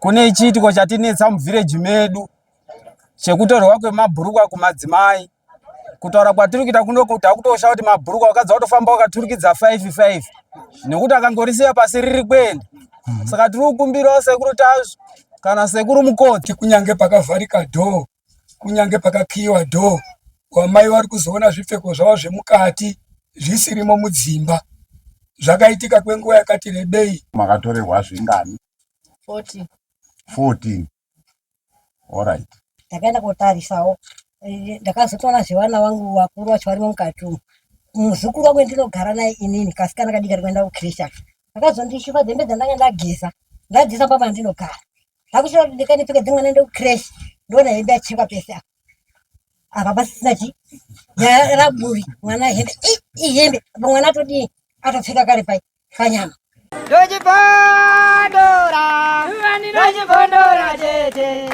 Kune chiitiko chatinetsa muvhireji medu chekutorwa kwemabhurukwa kumadzimai. Kutaura kwatiri kuita kuno takutosha kuti mabhurukwa wakadza kutofamba wakaturikidza 5 5 nekuti akangorisiya pasi riri kuenda. Saka tiri kukumbirawo sekuru Tasvu kana sekuru Mukoti. Kunyange pakavharika dhoo, kunyange pakakiyiwa dhoo, wamai vari kuzoona zvipfeko zvavo zvemukati zvisirimo mudzimba. Zvakaitika kwenguva yakati rebei. Makatorerwa zvingani? 14. 14. Alright. Ndakaenda kotarisawo eh, ndakazotoona zvevana vangu vakuru vacho varimo mukati umu. Muzukuru wangu ndinogara naye inini kasikana kadiki kari kuenda kukreshi aka. Akazondishupa dzembe dzandanga ndageza ndadzisa papa ndinogara. Ndakuchira kuti ndikandipfeke dzimwe nende kukreshi ndoona hembe yachekwa pese apa. Apa pasisina chi nyaya raburi mwana hembe ihembe apa mwana atodii atopfeka kare pai panyama. Ndochibondora, ndochibondora tete.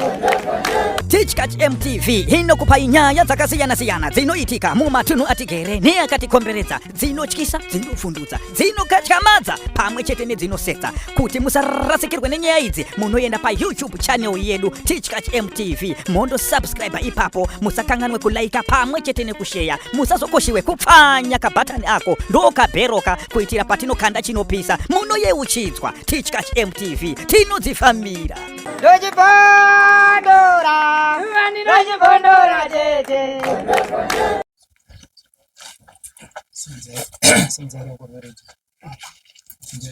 Tichkach MTV inokupai nyaya dzakasiyana-siyana dzinoitika mumatunhu atigere neakatikomberedza, dzinotyisa, dzinovhundutsa, dzinokatyamadza pamwe chete nedzinosetsa. Kuti musarasikirwe nenyaya idzi, munoenda paYouTube channel yedu Tichkach MTV mondosubscribe ipapo. Musakanganwe kulaika pamwe chete nekusheya. Musazokoshiwe kupfanya kabhatani ako ndokabheroka kuitira patinokanda chinopisa munoyeuchidzwa. Tichkach MTV tinodzifambira. Ndochibondora, ndochibondora tete.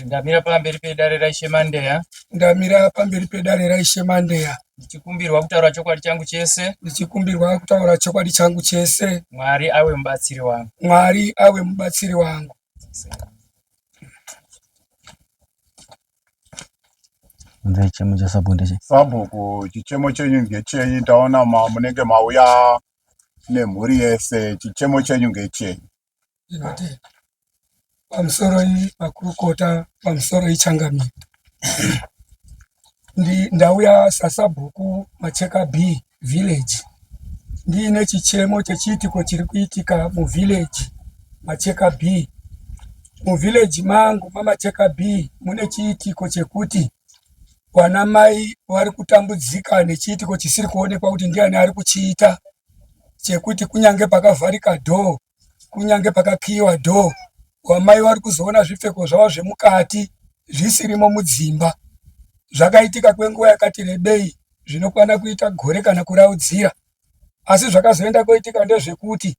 Ndamira pamberi pedare raIshe Mandeya. Ndamira pamberi pedare raIshe Mandeya. Ndichikumbirwa kutaura chokwadi changu chese. Ndichikumbirwa kutaura chokwadi changu chese. Mwari awe mubatsiri wangu. Mwari awe mubatsiri wangu. Unzai chichemo chasabhuku ndeche. Sabhuku, chichemo chenyu ngechenyi? Ndaona munenge mauya nemhuri yese, chichemo chenyu ngechenyi? Ndinotenda. Pamusoroi makurukota, pamusoroi changamire. Ndauya sasabhuku Macheka B village ndiine chichemo chechiitiko chiri kuitika muvillage Macheka B. Muvillage mangu maMacheka B mune chiitiko chekuti vana mai vari kutambudzika nechiitiko chisiri kuonekwa kuti ndiani ari kuchiita chekuti kunyange pakavharika dhoo kunyange pakakiyiwa dhoo vamai vari kuzoona zvipfeko zvavo zvemukati zvisirimo mudzimba. Zvakaitika kwenguva yakati rebei zvinokwana kuita gore kana kuraudzira. Asi zvakazoenda koitika ndezvekuti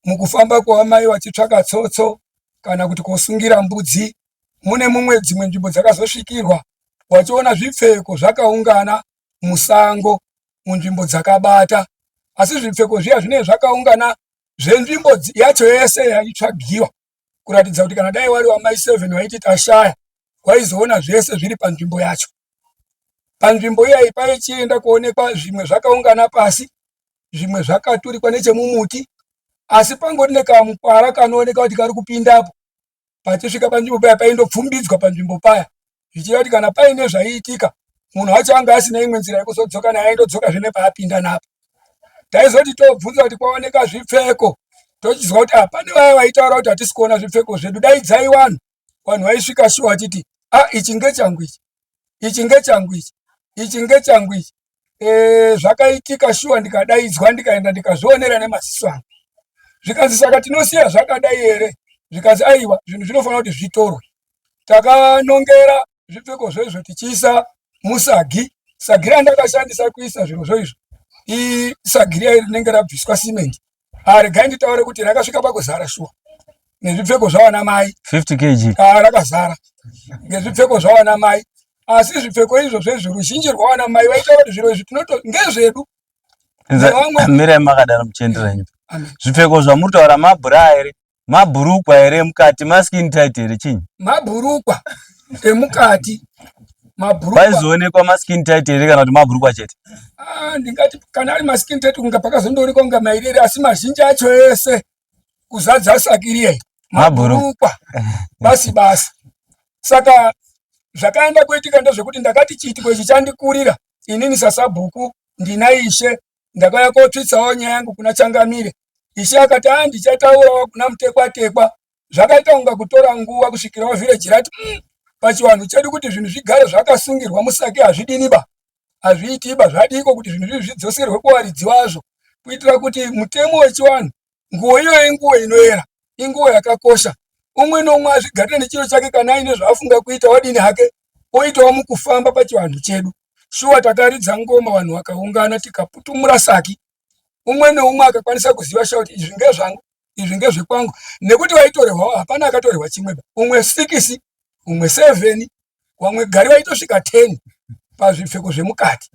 mukufamba kwavamai vachitsvaka tsotso kana kuti kosungira mbudzi mune mumwe dzimwe nzvimbo dzakazosvikirwa vachiona zvipfeko zvakaungana musango munzvimbo dzakabata asi zvipfeko zviya zvinenge zvakaungana zvenzvimbo yacho yese yaitsvagiwa kuratidza kuti kana dai wari wamai seven waiti tashaya waizoona zvese zviri panzvimbo yacho panzvimbo iyayi paichienda kuonekwa zvimwe zvakaungana pasi zvimwe zvakaturikwa nechemumuti asi pangori nekamukwara kanooneka kuti kari kupindapo pachisvika panzvimbo paya paindopfumbidzwa panzvimbo paya zvichireva kuti kana paine zvaiitika munhu wacho anga asina imwe nzira yekuzodzoka naye aindodzoka zvene paapinda napo taizoti tobvunza kuti kwaoneka zvipfeko tochizwa kuti ah, pane vaya vaitaura kuti hatisi kuona zvipfeko zvedu daidzai vanhu vanhu vaisvika shuwa vachiti a ah, ichi ngechangu ichi ichi ngechangu ichi ichi ngechangu ichi e, zvakaitika shuwa ndikadaidzwa ndikaenda ndikazvionera nemaziso angu zvikanzi saka tinosiya zvakadai here zvikanzi aiwa zvinhu zvinofanira kuti zvitorwe takanongera zvipfeko zvoizvo tichiisa musagi sagi randakashandisa kuisa zviro zvoizvo isagi riya rinenge rabviswa simendi Ah, regai nditaure kuti rakasvika pakuzara shuwa nezvipfeko zvavana mai 50 kg ah, rakazara ngezvipfeko zvavana mai asi zvipfeko izvo zvezvi ruzhinji rwavana mai vaitaura kuti zviro izvi tinoto ngezvedu mirai makadaro muchiendera nyika zvipfeko zvamuri taura mabhura here mabhurukwa here emukati maskin tight here chinyi mabhurukwa emukati mabhurukwa paizoonekwa maskin tight here kana kuti mabhurukwa chete ah, ndingati kana ari maskin tight kunga pakazondoonekwa kunga mairere asi mazhinji acho ese kuzadza sakiriye mabhurukwa basi basi saka zvakaenda kuitika ndezvekuti ndakati chiitiko ichi chandikurira inini sasabhuku ndina ishe ndakauya kotsvitsawo nyaya yangu kuna changamire ishe akati a ndichataurawo kuna mutekwatekwa zvakaita kunga kutora nguva kusvikirawo vhireji rati mm, pachivanhu chedu kuti zvinhu zvigare zvakasungirwa musaki hazvidini ba Hazviitiba, zvadiiko kuti zvinhu izvi zvidzoserwe kuvaridzi vazvo kuitira kuti mutemo wechivanhu, nguo iyoyo inguo inoera, inguo yakakosha. Umwe neumwe azvigarire nechiro chake kana aine zvaafunga kuita wadini hake oitawo mukufamba pachivanhu chedu. Shuwa takaridza ngoma vanhu vakaungana tikaputumura saki, umwe neumwe akakwanisa kuziva shuwa kuti izvi ngezvangu, izvi ngezvekwangu, nekuti vaitorerwawo hapana akatorerwa chimwe ba, umwe sikisi, umwe sevheni, vamwe gari vaitosvika 10 pazvipfeko zvemukati.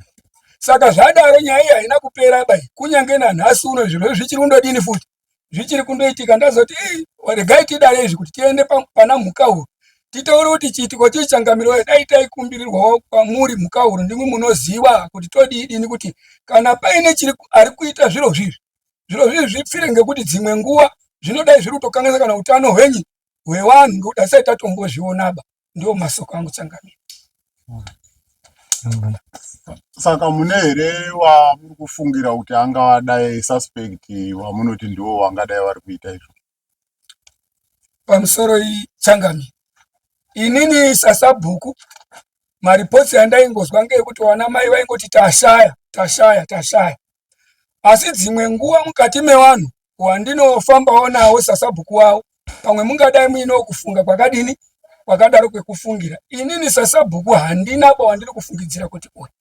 Saka zvadaro nyaya iyi haina kupera bai, kunyange nanhasi uno zviro zvichiri kundodini futi, zvichiri kundoitika. Ndazoti regai tidare izvi kuti tiende pana Mhukahuru titaure kuti chiitiko chii changamiro, dai taikumbirirwawo kwamuri Mhukahuru, ndimwi munoziva kuti todii dini kuti kana paine chiri ari kuita zviro zvizvi, zviro zvizvi zvipfire, ngekuti dzimwe nguva zvinodai zviri kutokanganisa kana utano hwenyu hwevanhu, ngekuti asai tatombozvionaba. Ndiwo masoko angu changamiro. Saka mune here wamuri kufungira kuti angadai suspect wamunoti ndiwo wangadai vari kuita izvo? Pamusoro iyi changamiro, inini sasabhuku maripotsi andaingozwa ngeekuti vana mai vaingoti tashaya, tashaya, tashaya, asi dzimwe nguva mukati mevanhu wandinofambawo nawo sasabhuku wavo, pamwe mungadai muinewo kufunga kwakadini kwakadaro kwekufungira. Inini sasabhuku handina ba wandiri kufungidzira kuti uyu.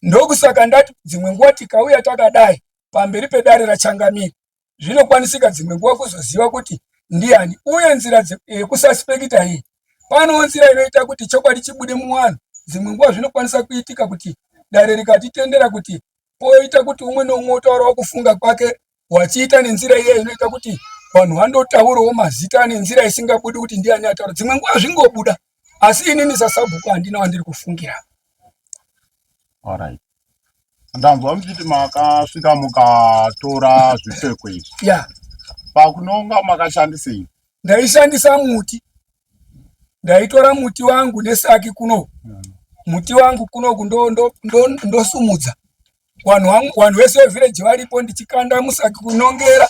Ndokusaka ndati dzimwe nguva tikauya takadai pamberi pedare rachangamire, zvinokwanisika dzimwe nguva kuzoziva kuti ndiani, uye nzira yekusaspekita iyi, panewo nzira inoita kuti chokwadi chibude muvanhu. Dzimwe nguva zvinokwanisa kuitika kuti dare rikatitendera kuti poita kuti umwe neumwe otaurawo kufunga kwake, wachiita nenzira iya inoita kuti vanhu vandotaurawo mazita nenzira isingabudi kuti ndiani ataura. Dzimwe nguva zvingobuda, asi inini sasabhuku handina wandiri kufungira. Alright. Ndanzwa muchiti makasvika mukatora zvipfeko izvi. Ya. Pakunonga makashandisei? Ndaishandisa muti. Ndaitora muti wangu nesaki kuno. Muti wangu kunoku ndosumudza. Vanhu vanhu vese vevillage varipo, ndichikanda musaki kunongera,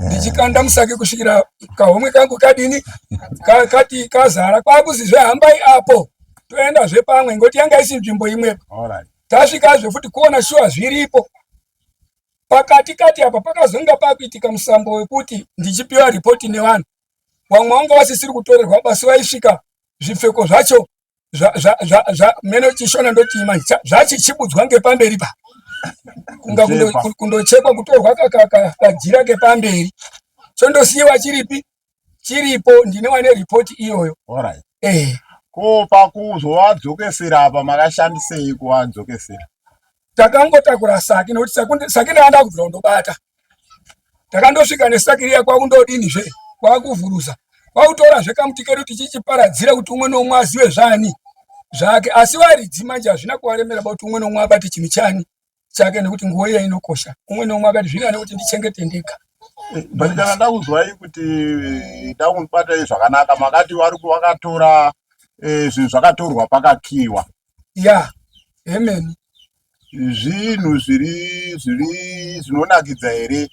ndichikanda musaki kusvikira kahomwe kangu kadini kati kazara, kwakuzizve hambai apo toendazve pamwe, ngoti yanga isi nzvimbo imwepo. Alright. Tasvikazve futi kuona shuwa zviripo pakati kati apa, pakazonga pakuitika musambo wekuti ndichipiwa ripoti nevanhu vamwe vanga vasisiri kutorerwa basi, vaisvika zvipfeko zvacho mene chishona ndotii manje, zvachichibudzwa ngepamberi pa kunga kundochekwa kutorwa kajira kepamberi, chondosiyiwa chiripi chiripo. Ndine wane ripoti iyoyo. Alright. Ko pakuzovadzokesera apa makashandisei kuvadzokesera? Takangotakura saki, nekuti saki ndaanda kubvira kundobata. Takandosvika nesaki riya kwakundodini zve, kwakuvhuruza, kwakutorazve kamuti kedu tichichiparadzira kuti umwe neumwe azive zvani zvake. Asi varidzi manje hazvina kuvaremera ba kuti umwe neumwe abate chinhu chani chake, nekuti nguo iya inokosha. Umwe neumwe akati zviri nane kuti ndichengete ndega. But kana ndakuzwai kuti ndakubatai zvakanaka, makati vari vakatora zvinhu zvakatorwa pakakiwa. Ya, hemeni. Zvinhu zviri zviri zvinonakidza here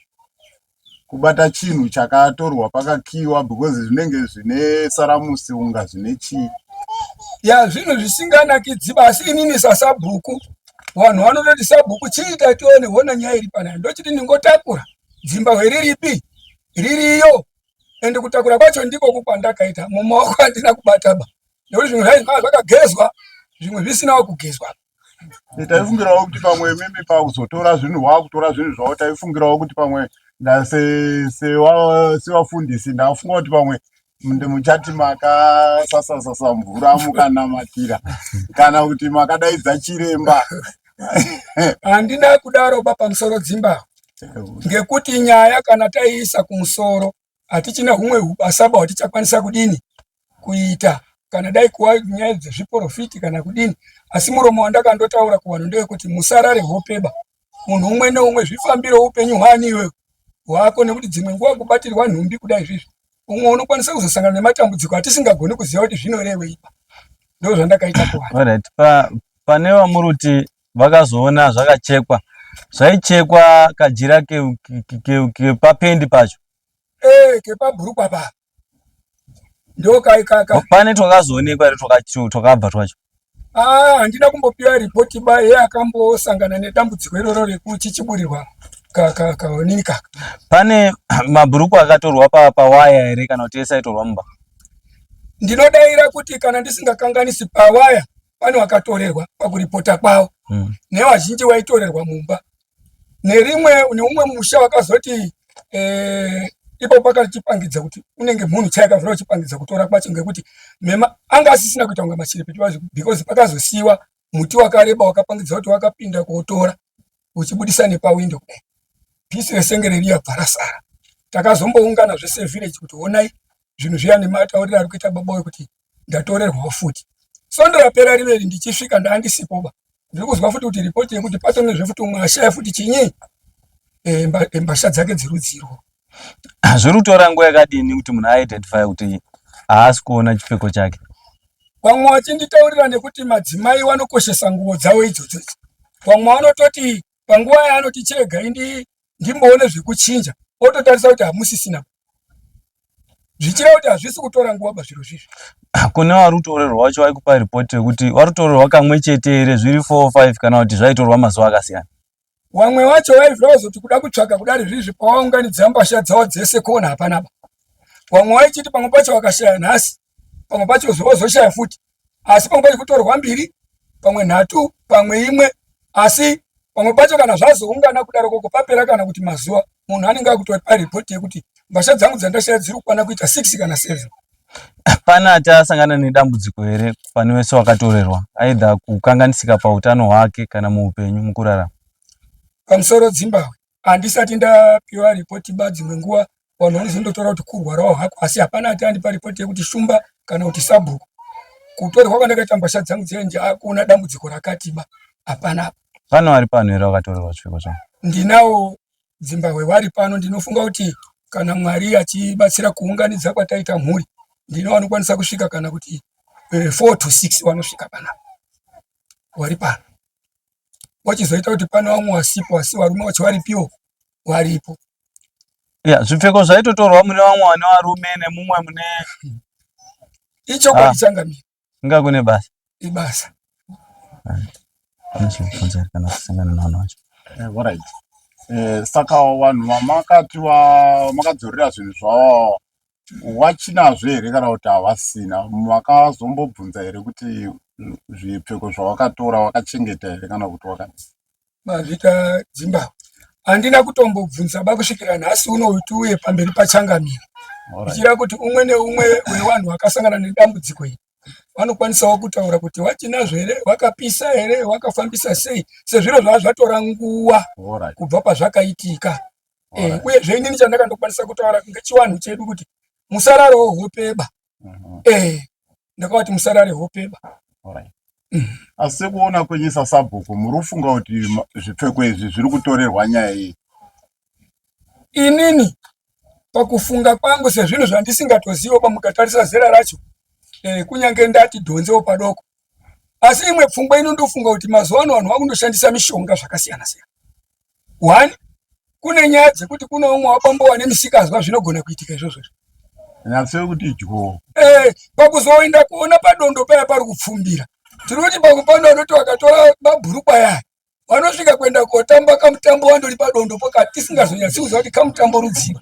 kubata chinhu chakatorwa pakakiwa, because zvinenge zvine saramusi unga zvine chii? Ya, zvinhu zvisinganakidzi basi. Inini sasabhuku, vanhu vanototi sabhuku chiita tione, hona nyaya iri panaya, ndochiti ndingotakura dzimbahwe riripi ririyo, ende kutakura kwacho ndiko kwandakaita, mumaoko handina kubata ba, nekuti zvimwe zvaizvaa zvakagezwa, zvimwe zvisinawo kugezwa. Taifungirawo kuti pamwe mimi pakuzotora zvinhu wakutora zvinhu zvavo, taifungirawo kuti pamwe sevafundisi ndafunga kuti pamwe muchati makasasasasa mvura mukanamatira kana kuti makadaidza chiremba. Handina kudaro ba pamusoro dzimba, ngekuti nyaya kana taiisa kumusoro hatichina humwe hubasa ba hwatichakwanisa kudini kuita, kana dai kuwa nyaya dzezviprofiti kana kudini. Asi muromo wandakandotaura kuvanhu ndewekuti musarare hopeba, munhu umwe neumwe zvifambire upenyu hwani iwewe hwako, nekuti dzimwe nguva kubatirwa nhumbi kudai zvizvi, umwe unokwanisa kuzosangana nematambudziko atisingagoni kuziva kuti zvinorevei. Ndo zvandakaita kuvanhu. Alright. Pane vamuruti vakazoona zvakachekwa, zvaichekwa kajira kepapendi pacho? Kepabhurukwa pa ndo kai pane twakazoonekwa here twakabva twacho? Ah, handina kumbopiwa ripoti ba iye akambosangana nedambudziko iroro rekuchichiburirwa kaonini kaka. Pane mabhuruku akatorwa pawaya here kana kuti ese aitorwa mumba? Ndinodaira kuti kana ndisingakanganisi pawaya pane wakatorerwa pakuripota kwavo. Nevazhinji waitorerwa mumba. Nerimwe neumwe musha wakazoti eh, ipo pakachipangidza kuti unenge munhu chaiye akavhura uchipangidza kutora kwacho ngekuti mema anga asisina kuita kunga machiripiti because pakazosiiwa muti wakareba wakapangidza kuti wakapinda kotora uchibudisa nepawindo kudai pisi resengere riya bva rasara. Takazomboungana zvese village kuti honai zvinhu zviya nematauriro ari kuita baba uyu kuti ndatorerwawo futi. Svondo rapera rineri ndichisvika ndaandisipoba ndiri kuzwa futi kuti ripoti yekuti patonezve futi umwe ashaya futi chinyi eh, eh, mbasha dzake dzerudzi irwo. Zviri kutora nguva yakadini kuti munhu aidentify kuti haasi kuona chipfeko chake? Vamwe vachinditaurira nekuti madzimai vanokoshesa nguvo dzavo idzodzo idzi. Vamwe vanototi panguva yaanoti chiregai ndimboone zvekuchinja ototarisa kuti hamusisina zvichireva kuti hazvisi kutora nguva ba zviro zvizvi. Kune vari kutorerwa wacho vaikupa ripoti yekuti vari kutorerwa kamwe chete here zviri 4 5 kana kuti zvaitorwa mazuva akasiyana? Vamwe vacho vaibva vazoti kuda kutsvaga kudari zvizvi pavaunganidza mbasha dzavo dzese kona hapana ba. Vamwe vaichiti pamwe pacho vakashaya nhasi, pamwe pacho vozoshaya futi, asi pamwe pacho kutorwa mbiri, pamwe nhatu, pamwe imwe, asi pamwe pacho kana zvazoungana kudaro koko papera kana kuti mazuva, munhu anenge akutopa ripoti yekuti mbasha dzangu dzandashaya dziri kukwana kuita 6 kana 7. Pane ati asangana nedambudziko here pane wese wakatorerwa either kukanganisika pautano hwake kana muupenyu mukurarama? Pamusoro Dzimbahwe, handisati ndapiwa ripoti ba dzimwe nguva vanhu vanozondotora kuti kurwarawo hako asi hapana ati andipa ripoti yekuti shumba kana kuti sabhuku kutorwa kwandakaita mbasha dzangu dzenje hakuna dambudziko rakati ba hapana. Pane vari pano here vakatorerwa zvipfeko zvavo? Ndinawo Dzimbahwe wari pano ndinofunga kuti kana Mwari achibatsira kuunganidza kwataita mhuri ndino vanokwanisa kusvika kana kuti 4 to 6 vanosvika panapa wari pano wachizoita kuti pano vamwe wasipo asi varume vacho varipiwo waripo. Ya, zvipfeko zvaitotorwa mune vamwe vane varume nemumwe mune ichokwadi ah. Changamire. Inga kune basa. Ibasa. Kana kusangana navanhu vacho. Eh, alright. Eh, saka vanhu vamakati makadzorera zvinhu zvavo wachinazvo here kana kuti havasina? Makazombobvunza here kuti zvipfeko zvawakatora wakachengeta here kana kuti wakadii? Mazvita Dzimbahwe. Handina kutombobvunza ba kusvikira nhasi uno kuti uye pamberi pachangamire. Ndichira kuti umwe neumwe wevanhu vakasangana nedambudziko iri vanokwanisawo kutaura kuti wachinazvo here, wakapisa here, wakafambisa sei, sezviro zvava zvatora nguva kubva pazvakaitika. Eh, uyezve inini chandakandokwanisa kutaura kunge chiwanhu chedu kuti musararewo hopeba. Eh, ndakavati musarare hopeba. Asi sekuona kwenyu sasabhuku muri kufunga kuti zvipfeko izvi zviri kutorerwa nyaya iyi? Inini pakufunga kwangu sezvinhu zvandisingatozivo pamukatarisa zera racho eh, kunyange ndati dhonzewo padoko asi imwe pfungwa inondofunga kuti mazuva ano vanhu vakundoshandisa mishonga zvakasiyana siyana. One, kune nyaya dzekuti kune umwe wabambo wane misikazwa zvinogona kuitika izvozvo izvo. Nyatso yekuti dyo. Eh, pakuzoenda kuona padondo paya pari kupfumbira. Tiri kuti pamwe pano vanoti vakatora mabhurukwa aya vanosvika kuenda kotamba kamutambo wandori padondo poka tisingazonyatsi kuziva kuti kamutambo rudzii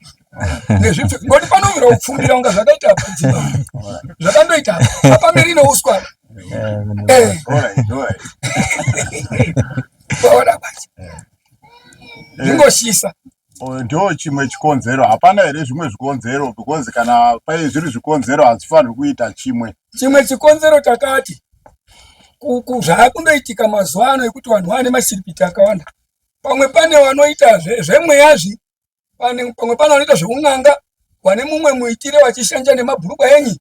nezvipfeko ngoti panovira kupfumbira kunga zvakaita apa dzimba zvakandoita apa apamiri neuswa eh. Vaona basi zvingoshisa. Ndo chimwe chikonzero. Hapana here zvimwe zvikonzero? Because kana paye zviri zvikonzero hazvifanirwi kuita chimwe. Chimwe chikonzero takati zvaakundoitika mazuva ano ekuti vanhu vane mashiripiti akawanda, pamwe pane vanoita zvemweyazvi, pamwe pane vanoita zveun'anga, vane mumwe muitire vachishanja nemabhurukwa enyi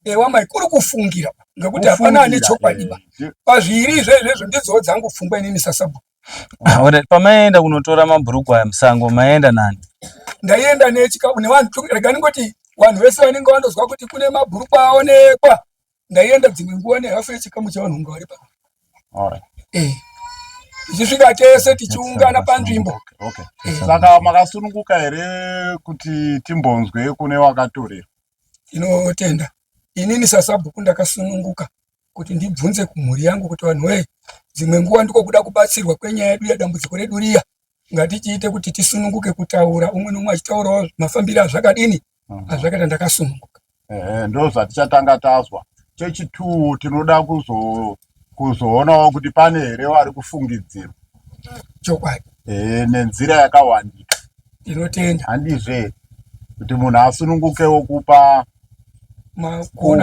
Ewa mai kuri kufungira ngekuti hapana ane chokwadi ba. Eh, Pazviiri izvo izvezvo ndidzowo dzangu pfungwa inini sasabhuku. Alright, pamaienda kunotora mabhurugwa aya musango maienda nani? Ndaienda nechikafu nevanhu rega ndingoti vanhu vese vanenge vandozwa kuti kune mabhurukwa aonekwa. Ndaienda dzimwe nguva nehafu yechikamu chevanhu kunge vari pano. Alright. Eh. Tichisvika tese tichiungana panzvimbo. Okay. Okay. Eh. Saka makasununguka here kuti timbonzwe kune wakatorerwa? Tinotenda. Inini sasabhuku ndakasununguka kuti ndibvunze kumhuri yangu kuti vanhu wee dzimwe nguva ndiko kuda kubatsirwa kwenyaya yedu yadambudziko redu riya ngatichiite kuti tisununguke kutaura umwe neumwe achitaurawo mafambiro azvakadini mhm. azvakaita ndakasununguka ehe ndo zvatichatanga tazwa chechitwo tinoda kuzo kuzoonawo kuti pane here vari kufungidzirwa chokwadi ehe nenzira yakawandika tinotenda handizve kuti munhu asunungukewo kupa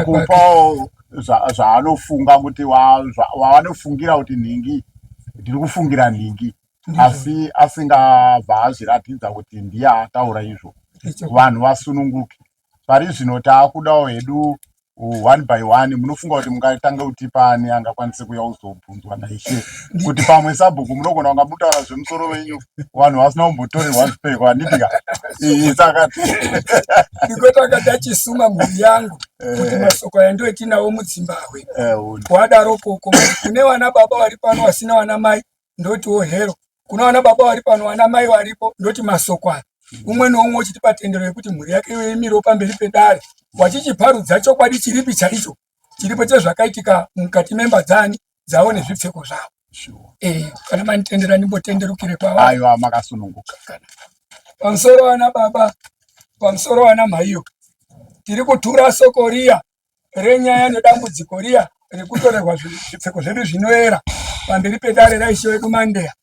kupawo zvaanofunga kuti wavanofungira kuti nhingi ndiri kufungira nhingi asi asingabva azviratidza kuti ndiye ataura izvo vanhu vasununguke pari zvino taakudawo hedu one by one munofunga kuti mungatanga kutipa ani angakwanise kuya kuzobvunzwa naishe kuti pamwe sabhuku munogona kunga mutaura zvemusoro wenyu vanhu vasina kumbotorerwa zvipfeko handitika saka ndikotanga tachisuma mhuri yangu kuti eh. masoko aya ndo etinawo mudzimbahwe eh, wadaro koko kune vana baba vari pano vasina vana mai ndotiwo hero kuna vana baba vari pano vana mai varipo ndoti masoko aya umwe neumwe uchitipa tendero yekuti mhuri yake yoimirawo pamberi pedare wachichiparudza chokwadi chiripi chaicho chiripo chezvakaitika mukati memba dzani dzavo nezvipfeko zvavo eh, kana manditendera ndimbotenderukire kwavari aiwa makasununguka pamusoro vana baba pamusoro vana mhaiyo tiri kutura soko riya renyaya nedambudziko riya rekutorerwa zvipfeko zvedu zvinoera pamberi pedare raishe wedu Mandeya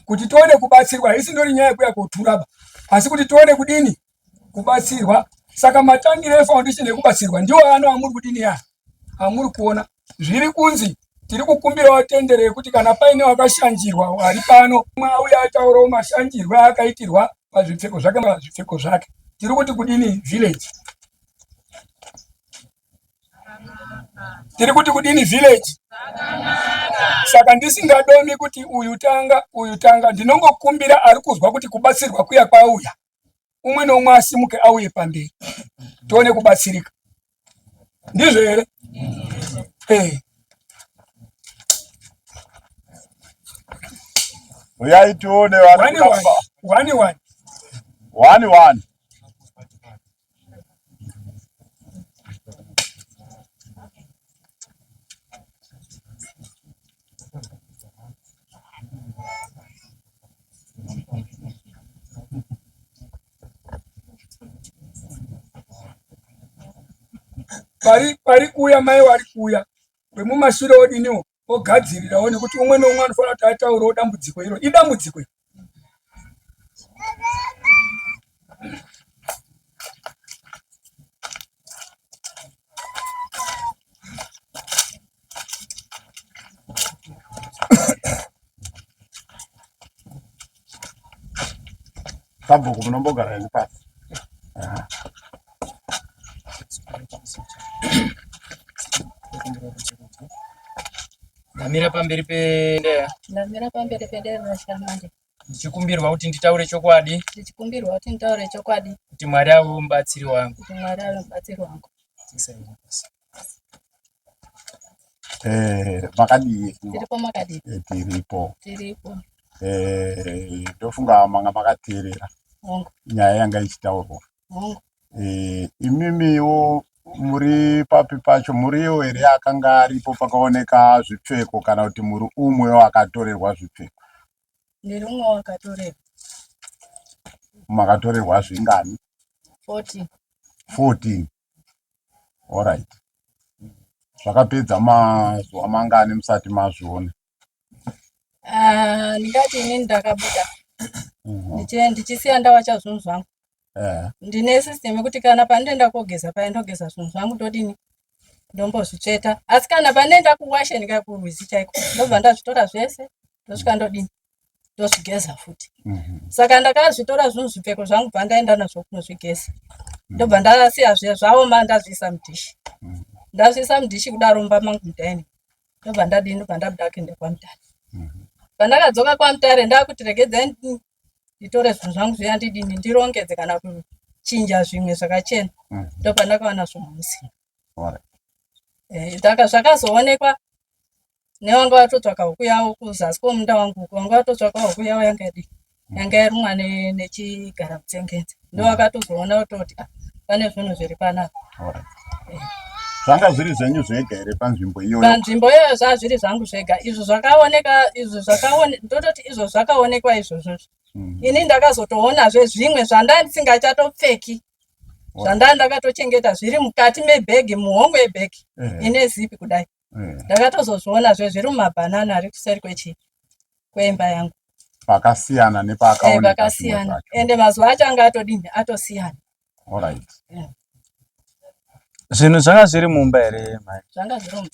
kuti tione kubatsirwa. Haisi ndori nyaya yekuya koturaba, asi kuti tione kudini kubatsirwa. Saka matangiro efoundation ekubatsirwa ndiwo ano amuri kudini ya amuri kuona zviri kunzi tiri kukumbirawo tendero yekuti kana paine wakashanjirwa ari pano umwe auya ataurawo mashanjirwo aakaitirwa pazvipfeko zvake pazvipfeko zvake tiri kuti kudini village tiri kuti kudini village saka ndisingadomi kuti uyu tanga uyu tanga ndinongokumbira ari kuzwa kuti kubatsirwa kuya kwauya umwe neumwe asimuke auye pamberi tione kubatsirika ndizvo here eh. Uyai tione vanhu one one one one Pari pari kuuya mai wari kuuya wemumashure odiniwo ogadzirirawo nekuti umwe neumwe anofanira kuti ataurewo dambudziko iro idambudziko iro Sabhuku munombogara henyu pasi. Ndamira pamberi pedare. Ndamira pamberi pedare raShamande. Ndichikumbirwa kuti nditaure chokwadi. Ndichikumbirwa kuti nditaure chokwadi. Kuti Mwari ave mubatsiri wangu. Kuti Mwari ave mubatsiri wangu. Eh, makadii? Tiripo makadii? Eh, tiripo. Tiripo. Eh, ndofunga manga makateerera nyaya yanga ichitaurwa. Eh, imimiwo muri papi pacho muriwo here akanga aripo pakaoneka zvipfeko kana kuti muri umwe akatorerwa zvipfeko? Ndiri umwe wakatorerwa. Makatorerwa zvingani? 14. 14. Alright. Zvakapedza mazuva mangani musati mazviona? Ah, ndingati inini ndakabuda ndichisiya ndawacha zvinhu zvangu. Eh. Ndine system yekuti kana pandinoenda kogeza paya ndogeza zvinhu zvangu ndodini ndombozvitsveta asi kana pandinoenda kuwashe ndikaya kurwizi chaiko ndobva ndazvitora zvese ndosvika ndodini ndozvigeza futi mm -hmm. saka ndakazvitora zvinhu zvipfeko zvangu bva ndaenda nazvo kunozvigeza mm -hmm. ndobva ndasiya zviya zvaoma ndazviisa mudhishi mm -hmm. ndazviisa mudhishi kudaro mumba mangu mudining ndobva ndadii ndobva ndabuda kuenda kwamutare mm -hmm. pandakadzoka kwamutare ndakuti regedzai nditore zvinhu zvangu zviya ndidini ndirongedze kana kuchinja zvimwe zvakachena mm -hmm. ndopandakawana zvinhu musina eh, zvakazoonekwa nevanga vatotsvaka huku yavo kuzasi kwomunda wangu uko vanga vatotsvaka huku yavo yanga yadii yanga yarumwa nechigara mutsengenze ndo vakatozoona kutoti ah, pane zvinhu zviri panapa eh. Zvanga zviri zvenyu zvega here panzvimbo iyoyo? Panzvimbo iyoyo zvaa zviri zvangu zvega. Izvo zvakaoneka izvo zvakaone ndototi izvo zvakaonekwa izvozvo. Mm. Ini ndakazotoonazve zvimwe zvandanga ndisingachatopfeki. Zvandanga ndakatochengeta zviri mukati mebhegi muhomwe yebhegi eh. ine zipi kudai. Eh. Ndakatozozviona zve zviri mumabhanana ari kuseri kwechi kweimba yangu. Pakasiyana nepakaoneka. Eh, pakasiyana. Ende mazuva acho anga atodini atosiyana. Alright. Yeah. Zvinhu zvanga zviri mumba here mai? Zvanga zviri mumba.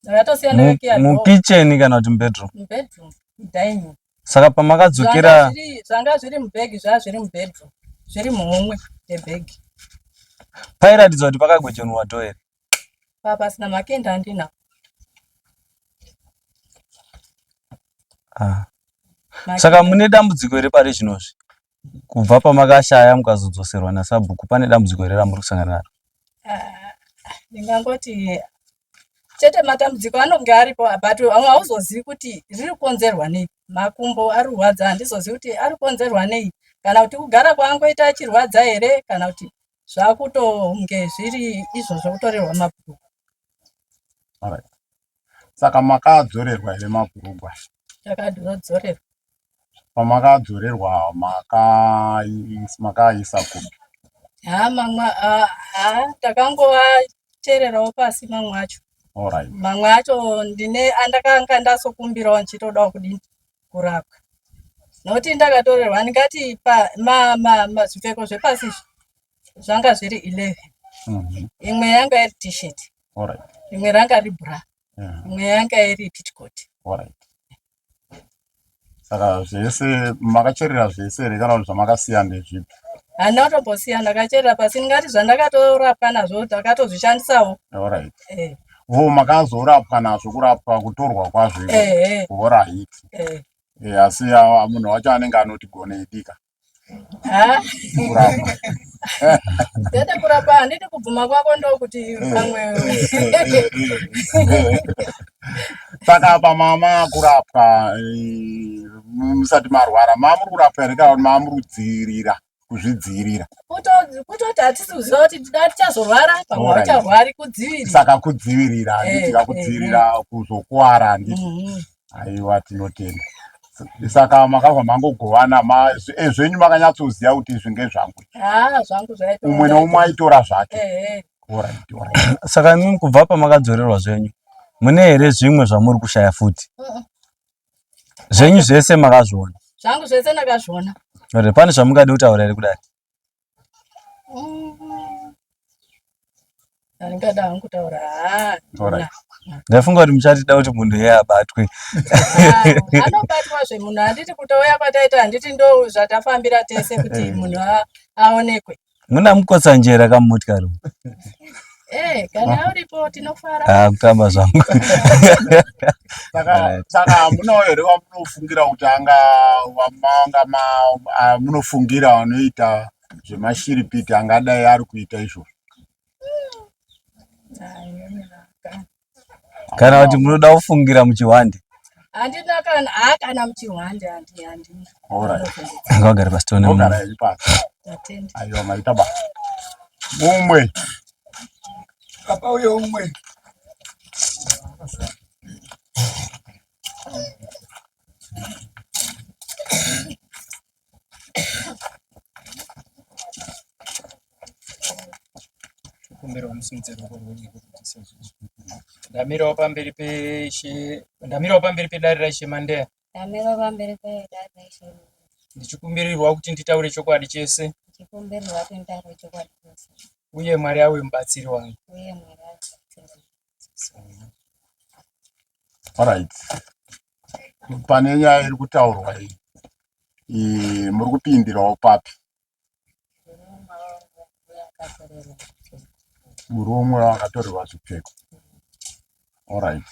Ndakatosiyana nekiya. Mukitchen kana kuti mubedroom? Mubedroom, dining. Saka pamakadzokera zvanga zviri mubhegi zvanga zviri mubedroom. Zviri muhomwe yebhegi. Pairatidza kuti pakagochenurwa door here? Pasina makenda andina. Ah. Saka mune dambudziko here pari zvinozvi? Kubva pamakashaya mukazodzoserwa nasabhuku pane dambudziko here ramuri kusangana naro? Ah, ndingangoti chete matambudziko anonge aripo but amwe hauzozivi kuti riri kukonzerwa nei. Makumbo ari kurwadza handizozivi kuti ari kukonzerwa nei kana kuti kugara kwaangoita achirwadza here kana kuti zvakutonge zviri izvo zvekutorerwa mabhuku. Alright. Saka makadzorerwa here mabhurugwa? Takadzorerwa. Pamakadzorerwa makaisa kupi? Ha mamwe ha takangovachererawo pasi mamwe acho. Alright. Mamwe acho ndine andakanga ndasokumbirawo ndichitodawo kudini kurapwa. Nokuti ndakatorerwa ndingati pa ma, ma, ma zvipfeko zvepasi izvi zvanga zviri 11. Mm -hmm. Imwe yanga iri t-shirt. Alright. Imwe ranga riri bra. Yeah. Imwe yanga iri petticoat. Alright. Saka zvese makacherera zvese here kana kuti zvamakasiya ndezvipi? Handina kutombosiya ndakacherera pasi ndingati zvandakatorapwa nazvo ndakatozvishandisawo. Alright. Eh. Vo makazorapwa nazvo kurapwa kutorwa kwazvo. Eh. Alright. Eh. Eh, asi munhu wacho anenge anoti gone idika. Kurapa. Tete kurapa handidi kubvuma kwako ndokuti pamwe. Saka apa mama kurapwa eh, musati marwara mamuri kurapwa here kana kuti mamuri kudzivirira kuzvidzivirira? Kutoti hatisi kuziva kuti tida tichazorwara pamwe haucharwari kudzivirira. Saka kudzivirira handiti eh, ka kudzivirira eh. kuzokuwara handiti. Mhm. Aiwa tinotenda. Saka makabva mangogovana eh, zvenyu makanyatsoziva kuti izvi ngezvangu. Ah, zvangu zvaito. Umwe neumwe aitora zvake. Eh. Alright, alright. Saka imimi kubva pamakadzorerwa zvenyu mune here zvimwe zvamuri kushaya futi? Zvenyu zvese makazviona? Zvangu zvese ndakazviona. Alright, pane zvamungade kutaura here kudai? Handingada hangu kutaura. Ah, Alright. Ndafunga kuti muchatida kuti munhu iye abatwe. Ah, anobatwa zvemunhu handiti kutouya kwataita handiti ndo zvatafambira tese kuti Eh. munhu aonekwe. Muna mukotsanjera kamumotikari umu. Eh, kana uripo tinofara. Ah, kutamba zvangu. Saka Alright. saka hamunawo here wamunofungira kuti anga wamanga ma ah, munofungira vanoita zvemashiripiti angadai ari kuita izvozvo? Kana kuti munoda kufungira muchihwande. Handina kana haa kana muchihwande handi handina. Alright. Ngavagare pasi tione munhu. Vogara henyu pasi. Tatenda. Aiwa maita basa. Mumwe. Apa uyo umwe. Kumbira musimudze ruoko rwenyu kuti sezvo. Ndamirawo pamberi peshe, ndamirawo pamberi pedare raIshe Mandeya. Ndamirawo pamberi pedare raIshe Ndichikumbirirwa kuti nditaure chokwadi chese. Ndichikumbirirwa kuti nditaure chokwadi chese. Uye Mwari awe mubatsiri wangu. Uye Mwari awe mubatsiri wangu. Alright. Pane nyaya iri kutaurwa iyi. Iyi muri kupindirawo papi? Murume wakatorerwa zvipfeko. Alright.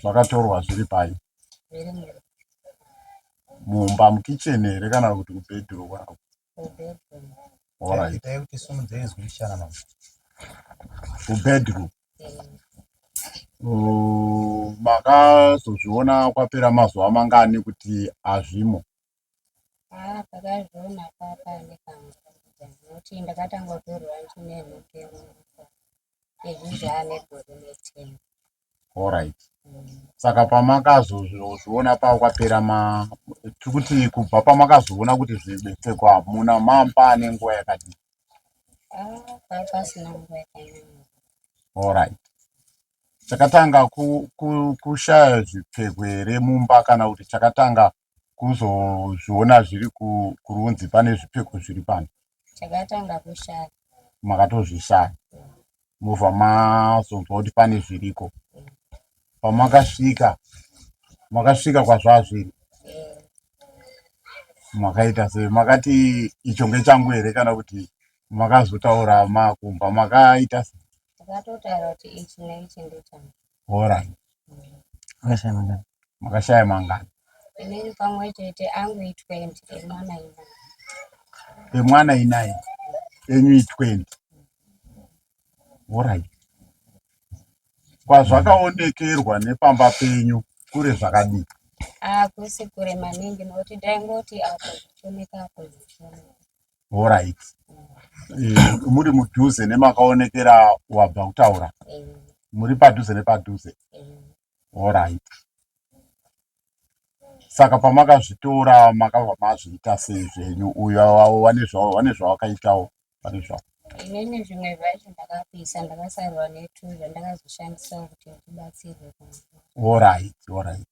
Zvakatorwa zviri pai? Mumba mukitchen here kana kuti kubedroom kwako? Alright. Itai kuti simudze izwi mbichana mama. Kubedroom. Makazozviona kwapera mazuva mangani kuti hazvimo? Ah, pakazviona papa nekanguva nokuti ndakatanga kutorwa ndine nhuke. Izvi zvaane gore ne10. Alright. Saka pamakazozviona pakwapera ma tiri kuti kubva pamakazoona kuti zvipfeko hamuna mamba ane nguva yakadii? Ah, pasina nguva yakanyanya. Alright. Chakatanga kushaya zvipfeko here mumba kana kuti chakatanga kuzozviona zviri kurunzi pane zvipfeko zviri pano? Chakatanga kushaya. Makatozvishaya. Mobva mazonzwa kuti pane zviriko. Pamakasvika makasvika kwazvazviri makaita sei? Makati icho ngechangu here kana kuti makazotaura makumba makaita sei? Takatotaura kuti ichi neichi ndechangu. Horai. Makashaya mangani? Makashaya mangani? Inini pamwe chete angu i20 emwana i9. Emwana i9 enyu i20. Horai. Kwazvakaonekerwa nepamba penyu kure zvakadii? Hakusi kure maningi nokuti ndaingoti apo zvichioneka apo zvichioneka. Horait. Eh, muri mudhuze nemakaonekera wabva kutaura. Eh. Muri padhuze nepadhuze. Eh. Horait. Saka pamakazvitora makabva mazviita sei zvenyu uyo wane zvawakaitawo pane zvavo. Inini zvimwe zvacho ndakapisa ndakasarwa netu zvandakazoshandisawo kuti ndibatsirwe. Horait, horait.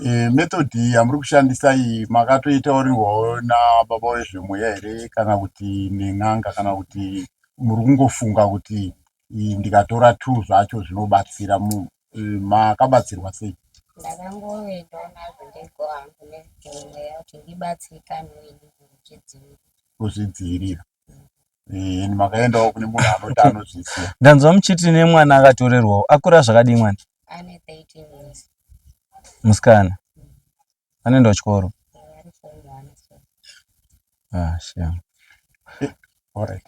E, method iyi yamuri kushandisa iyi makatoitaurirwawo nababa vezvemweya here kana kuti nen'anga kana kuti muri kungofunga kuti ndikatora two zvacho zvinobatsira e, makabatsirwa sei? Ndakangoendawo nazvo ndega hangu nezvemweya kuti ndibatsirikane ini kuzvidzivirira. Kuzvidzivirira. Eh, makaendawo kune munhu anoti anozviziva. Ndanzwa muchiti nemwana akatorerwawo akura zvakadii mwana? Ane 13 years. Musikana anoenda kuchikoro? Ari form 1 so. Ah, shame. Alright.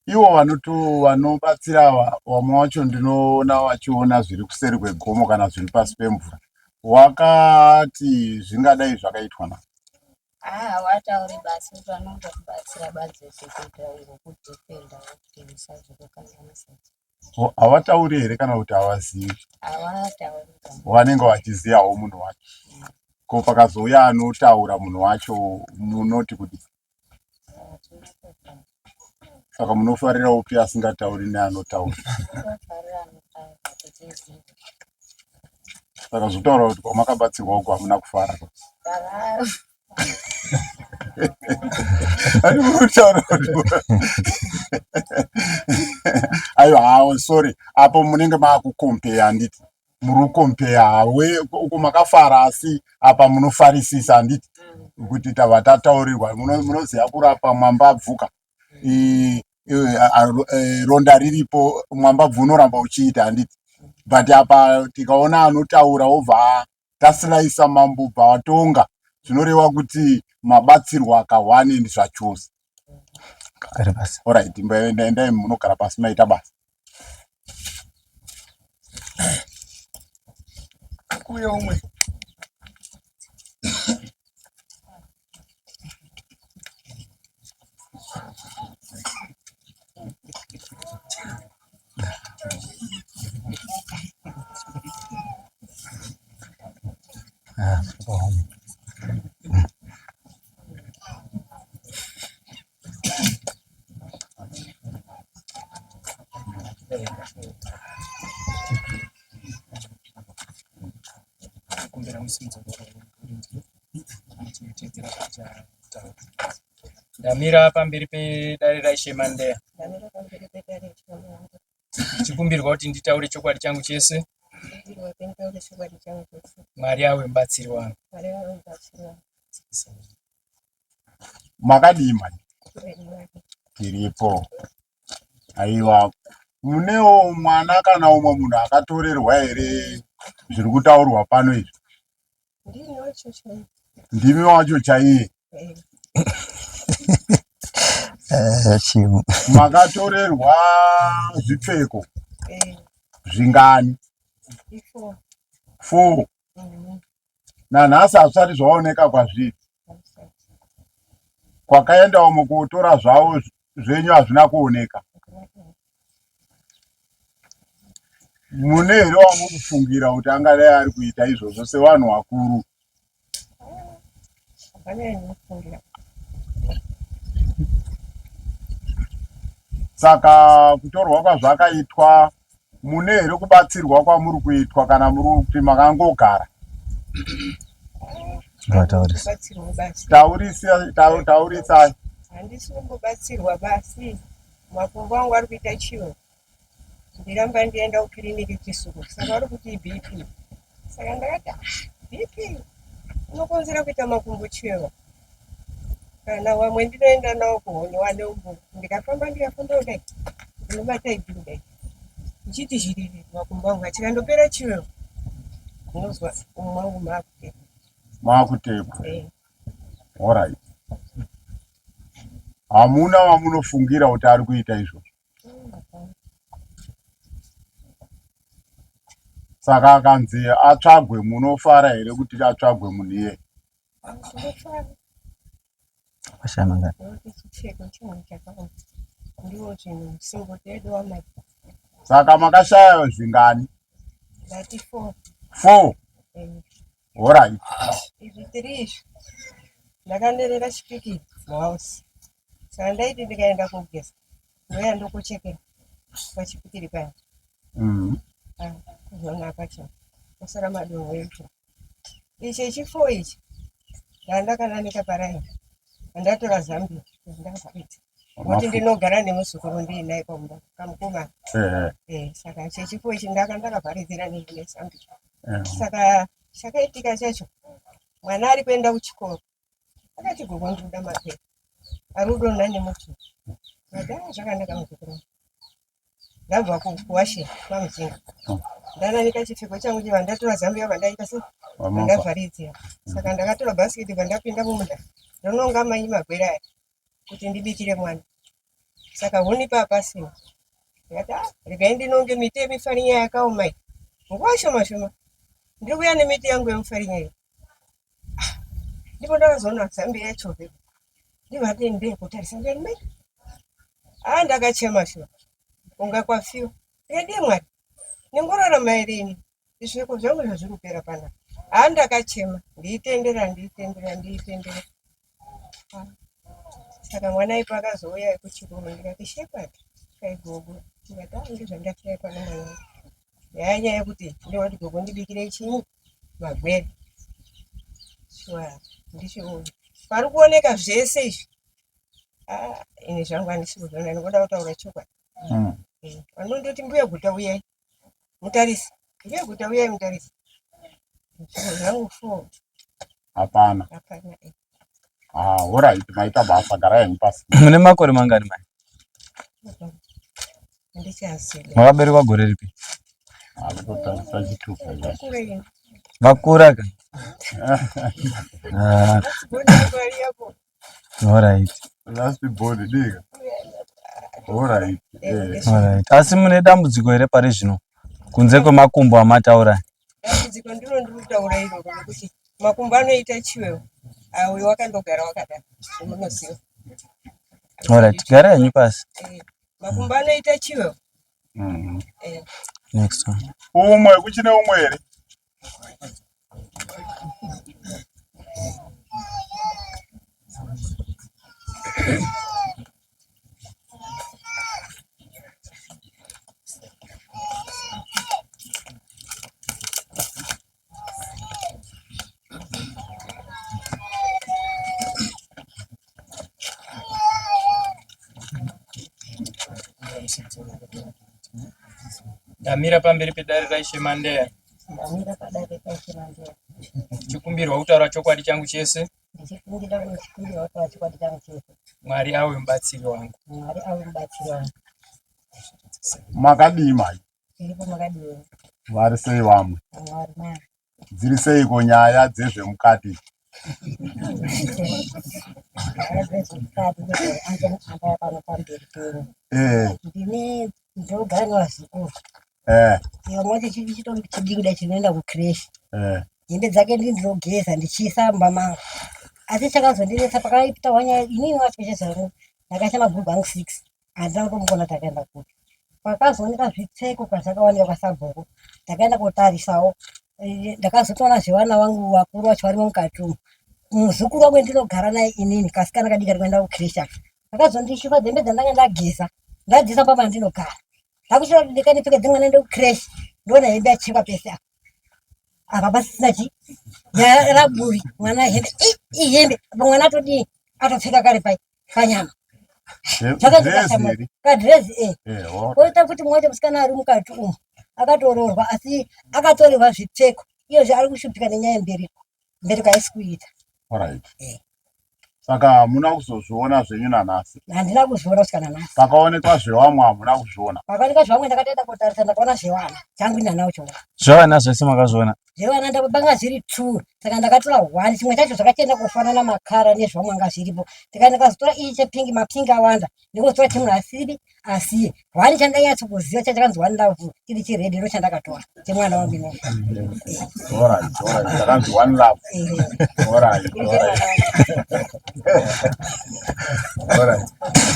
Ivo vanoto vanobatsira ava vamwe vacho ndinoona vachiona zviri kuseri kwegomo kana zviri pasi pemvura. Wakati zvingadai zvakaitwa na Ah, hawatauri basi kuti vanongokubatsira badzi kuitira kungokudefenda kuti usazokukanganisa. Hawatauri here kana kuti havazivi? Hawatauri. Vanenge vachizivawo munhu wacho. Ko pakazouya anotaura munhu wacho munoti kudii? Saka munofarira upi asingatauri neanotaura? Tinofarira anotaura tichiziva. Saka zvotaura kuti kwamakabatsirwa uko hamuna kufara. Ani muri kutaura kuti aiwa hawo sorry apo munenge maakukompeya handiti muri kukompeya hawe uko makafara asi apa munofarisisa handiti kuti tava tataurirwa munoziva kurapa mwambabvuka ronda riripo mwambabvu unoramba uchiita handiti but apa tikaona anotaura obva tasilaisa mambo bva watonga zvinoreva kuti mabatsirwa akahwani and zvachose. Gare pasi. Alright, endai munogara pasi maita basa. Kuya umwe. Ah, zvakaoma. Kumbira musimudze Ndichitedzera zvatichataura. Ndamira pamberi pedare raIshe Mandeya Ndamira pamberi pedare raIshe ndichikumbirwa kuti nditaure chokwadi changu chese. Ndichikumbirwa kuti nditaure chokwadi changu chese. Mwari awe mubatsiri wangu. Mwari awe mubatsiri wangu. Makadii mani? Tiripo. Aiwa, munewo mwana kana umwe munhu akatorerwa here zviri kutaurwa pano izvi? Ndini wacho chaiye. Ndimi wacho chaiye. Eh, chimu. Makatorerwa zvipfeko Eh, zvingani? ifo. Four. Nanhasi hazvisati zvaoneka kwazviri. Kwakaendawo mukutora zvavo zvenyu hazvina kuoneka. Mune here wamukufungira kuti angadai ari kuita izvozvo sevanhu vakuru? Saka kutorwa kwazvakaitwa mune here kubatsirwa kwamuri kuitwa kana muri kuti makangogara? Taurisai. Handisi kumbobatsirwa basi, makumbo angu ari kuita chiyo ndiramba ndienda kukiriniki chisuku saka vari kuti ibp saka ndakati ah, bp inokonzera kuita makumbo cheva kana wamwe ndinoenda nawo kuhondo wane umbo ndikafamba ndikafamba kudai ndinobata ibhi kudai ndichiti zhiriri makumbo angu achikandopera chiwewo ndinozwa umu mangu maakutekwa maakutekwa eh. Alright. Hamuna wamunofungira kuti ari kuita izvozvo? Saka akanzi atsvagwe munofara here kuti atsvagwe munhu iyeye? Saka makashaya zvingani? Four. Horait. Izvi tiri izvi ndakanerera chipikiri muhouse saka ndaiti ndikaenda kogeza ndouya ndokuchekera pachipikiri paya mm. ah, kuzonaka chino osara madonho echo ichi echifo ichi ndandakananika paraini andatora zambia ndakaita kuti ndinogara nemuzukuru ndiinaye pamba kamukomana eh, saka chechifo ichi ndaka ndakavharidzira nezambia saka chakaitika chacho mwana ari kuenda kuchikoro akati gogo ndinoda mapera ari kudonha nemuti ndati ah, zvakanaka muzukuru ndabva kuwashe kwamuzinga ndananika chipfeko changu chiva ndatora zambia vandaita se vandavharidzira saka ndakatora bhasikiti vandapinda mumunda ndononga mai magwere aya kuti ndibikire mwana saka huni papasina ndikati ah, regai ndinonge miti yemifarinya yakaoma iyi nguva shoma shoma ndiri kuuya nemiti yangu yemufarinya iyi ah, ndipo ndakazoona zambia yacho ndivati ndee kutarisa ndiyani mai ah ndakachema shuwa unga kwafiwa ndikadii mwari ningorarama here ini Zvisveko zvangu zvazviri kupera panapa. Haa ndakachema ndiitendera ndiitendera ndiitendera. Ah, saka mwana ipo akazouya kuchikoro ndikati Shepherd kaigogo ndikati ah ndozvandafira pano mwana wangu. Yaya nyaya yekuti ndinoti gogo ndibikire chinyi magwere. Shuwa ndichiona. Pari kuoneka zvese izvi. Ah, ini zvangu handisi kuzviona ndinoda kutaura chokwadi. Eh, vanondoti mbuya guta uyai. Mutarisi. Ndiye kuti uyai mutarisi. Zvangu fo. Hapana. Hapana. Eh. Ah, alright, maita basa, garai henyu pasi. Mune makore mangani mai? Ndichaziva. Makaberekwa gore ripi? Akutotarisa chitupa chacho. Vakura ka? Ah. Alright. Last body diga. Alright. Eh. Alright. Asi mune dambudziko here pari zvino? Kunze kwemakumbo amataura. Dambudziko ndiro ndiri kutaura iroro nekuti makumbo anoita chiwewe. Uyo wakandogara wakadaro. Zvamunoziva. Alright, gara henyu pasi. Eh, makumbo anoita chiwewe. Eh. Next one. Umwe kuchine umwe here? Ndamira pamberi pedare raIshe Mandeya. Ndamira padare paIshe Mandeya. Ndichikumbirwa kutaura chokwadi changu chese. Ndichikumbira ndichikumbirwa kutaura chokwadi changu chese. Mwari awe mubatsiri wangu. Mwari awe mubatsiri wangu. Makadii mai? Tiripo makadii? Vari sei vamwe? Mwari mai. Dziri seiko nyaya dzezvemukati? Eh. Ndine ndogara nevazukuru. Eh. Ivo moti chidiki kuda chinoenda kucreche. Eh. Hembe dzake ndini ndinogeza ndichiisa mumba mangu. Asi chakazondinetsa pakaita nyaya inini wacho chezangu ndakaisa mabhurugwa angu 6 handina kutomukona takaenda kupi. Pakazooneka zvipfeko pazvakawanikwa kwasabhuku ndakaenda kotarisawo eh, ndakazotoona zvevana vangu vakuru vacho varimo mukati umu. Muzukuru wangu ndinogara naye inini kasikana kadiki kari kuenda kukireshi aka akazondishupa dzembe dzandanga ndageza ndadzisa pamba ndinogara ndakuchira kuti ndikandipfeke dzimwe nende kukireshi ndoona hembe yachekwa pese apa apa pasisina chi nyaya raburi mwana hembe ihembe apa mwana atodii atopfeka kare pai panyama kadhirezi e koita kuti mumwe wacho musikana ari mukati umu akatoroorwa asi akatorerwa zvipfeko iyozve ari kushupika nenyaya yembereko mbereko haisi kuita eh. Saka hamuna kuzozviona zvenyu nanhasi? Handina kuzviona kusvika nanhasi. Pakaonekwa zvevamwe hamuna kuzviona? Pakaonekwa zvevamwe ndakatoenda kotarisa ndakaona zvevana changu ndanawo chona. Zvevana zvese makazviona? Zvevana ndakapanga zviri two saka ndakatora one chimwe chacho zvakachienda kufanana makara nezvevamwe anga zviripo ndikaenda ndikazotora iyi chepingi mapingi awanda ndikozotora chimwe asiri asi one chandainyatso kuziva chachakanzi one love chiri chired ndo chandakatora chemwana wangu ino chakanzi one love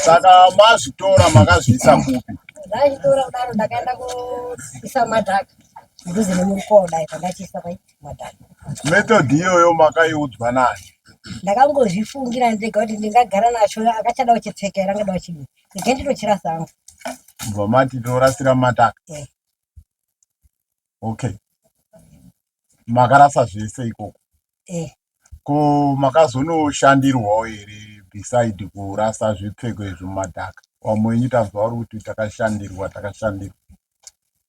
saka mazvitora makazviisa kupi ndazvitora kudaro ndakaenda kuisa madhaka mudhuze nemurukowa kudai pandachiisa pai madhaka method iyoyo makaiudzwa nani ndakangozvifungira ndega kuti ndingagara nacho akachada kuchipfekera angada kuchidii Rega ndinochirasa hangu. Bva mati torasira mumataka. Eh. Okay. Makarasa zvese ikoko. Eh. Ko makazonoshandirwawo here beside kurasa zvipfeko izvi mumadhaka? Vamwe wenyu tanzwa vari kuti takashandirwa takashandirwa.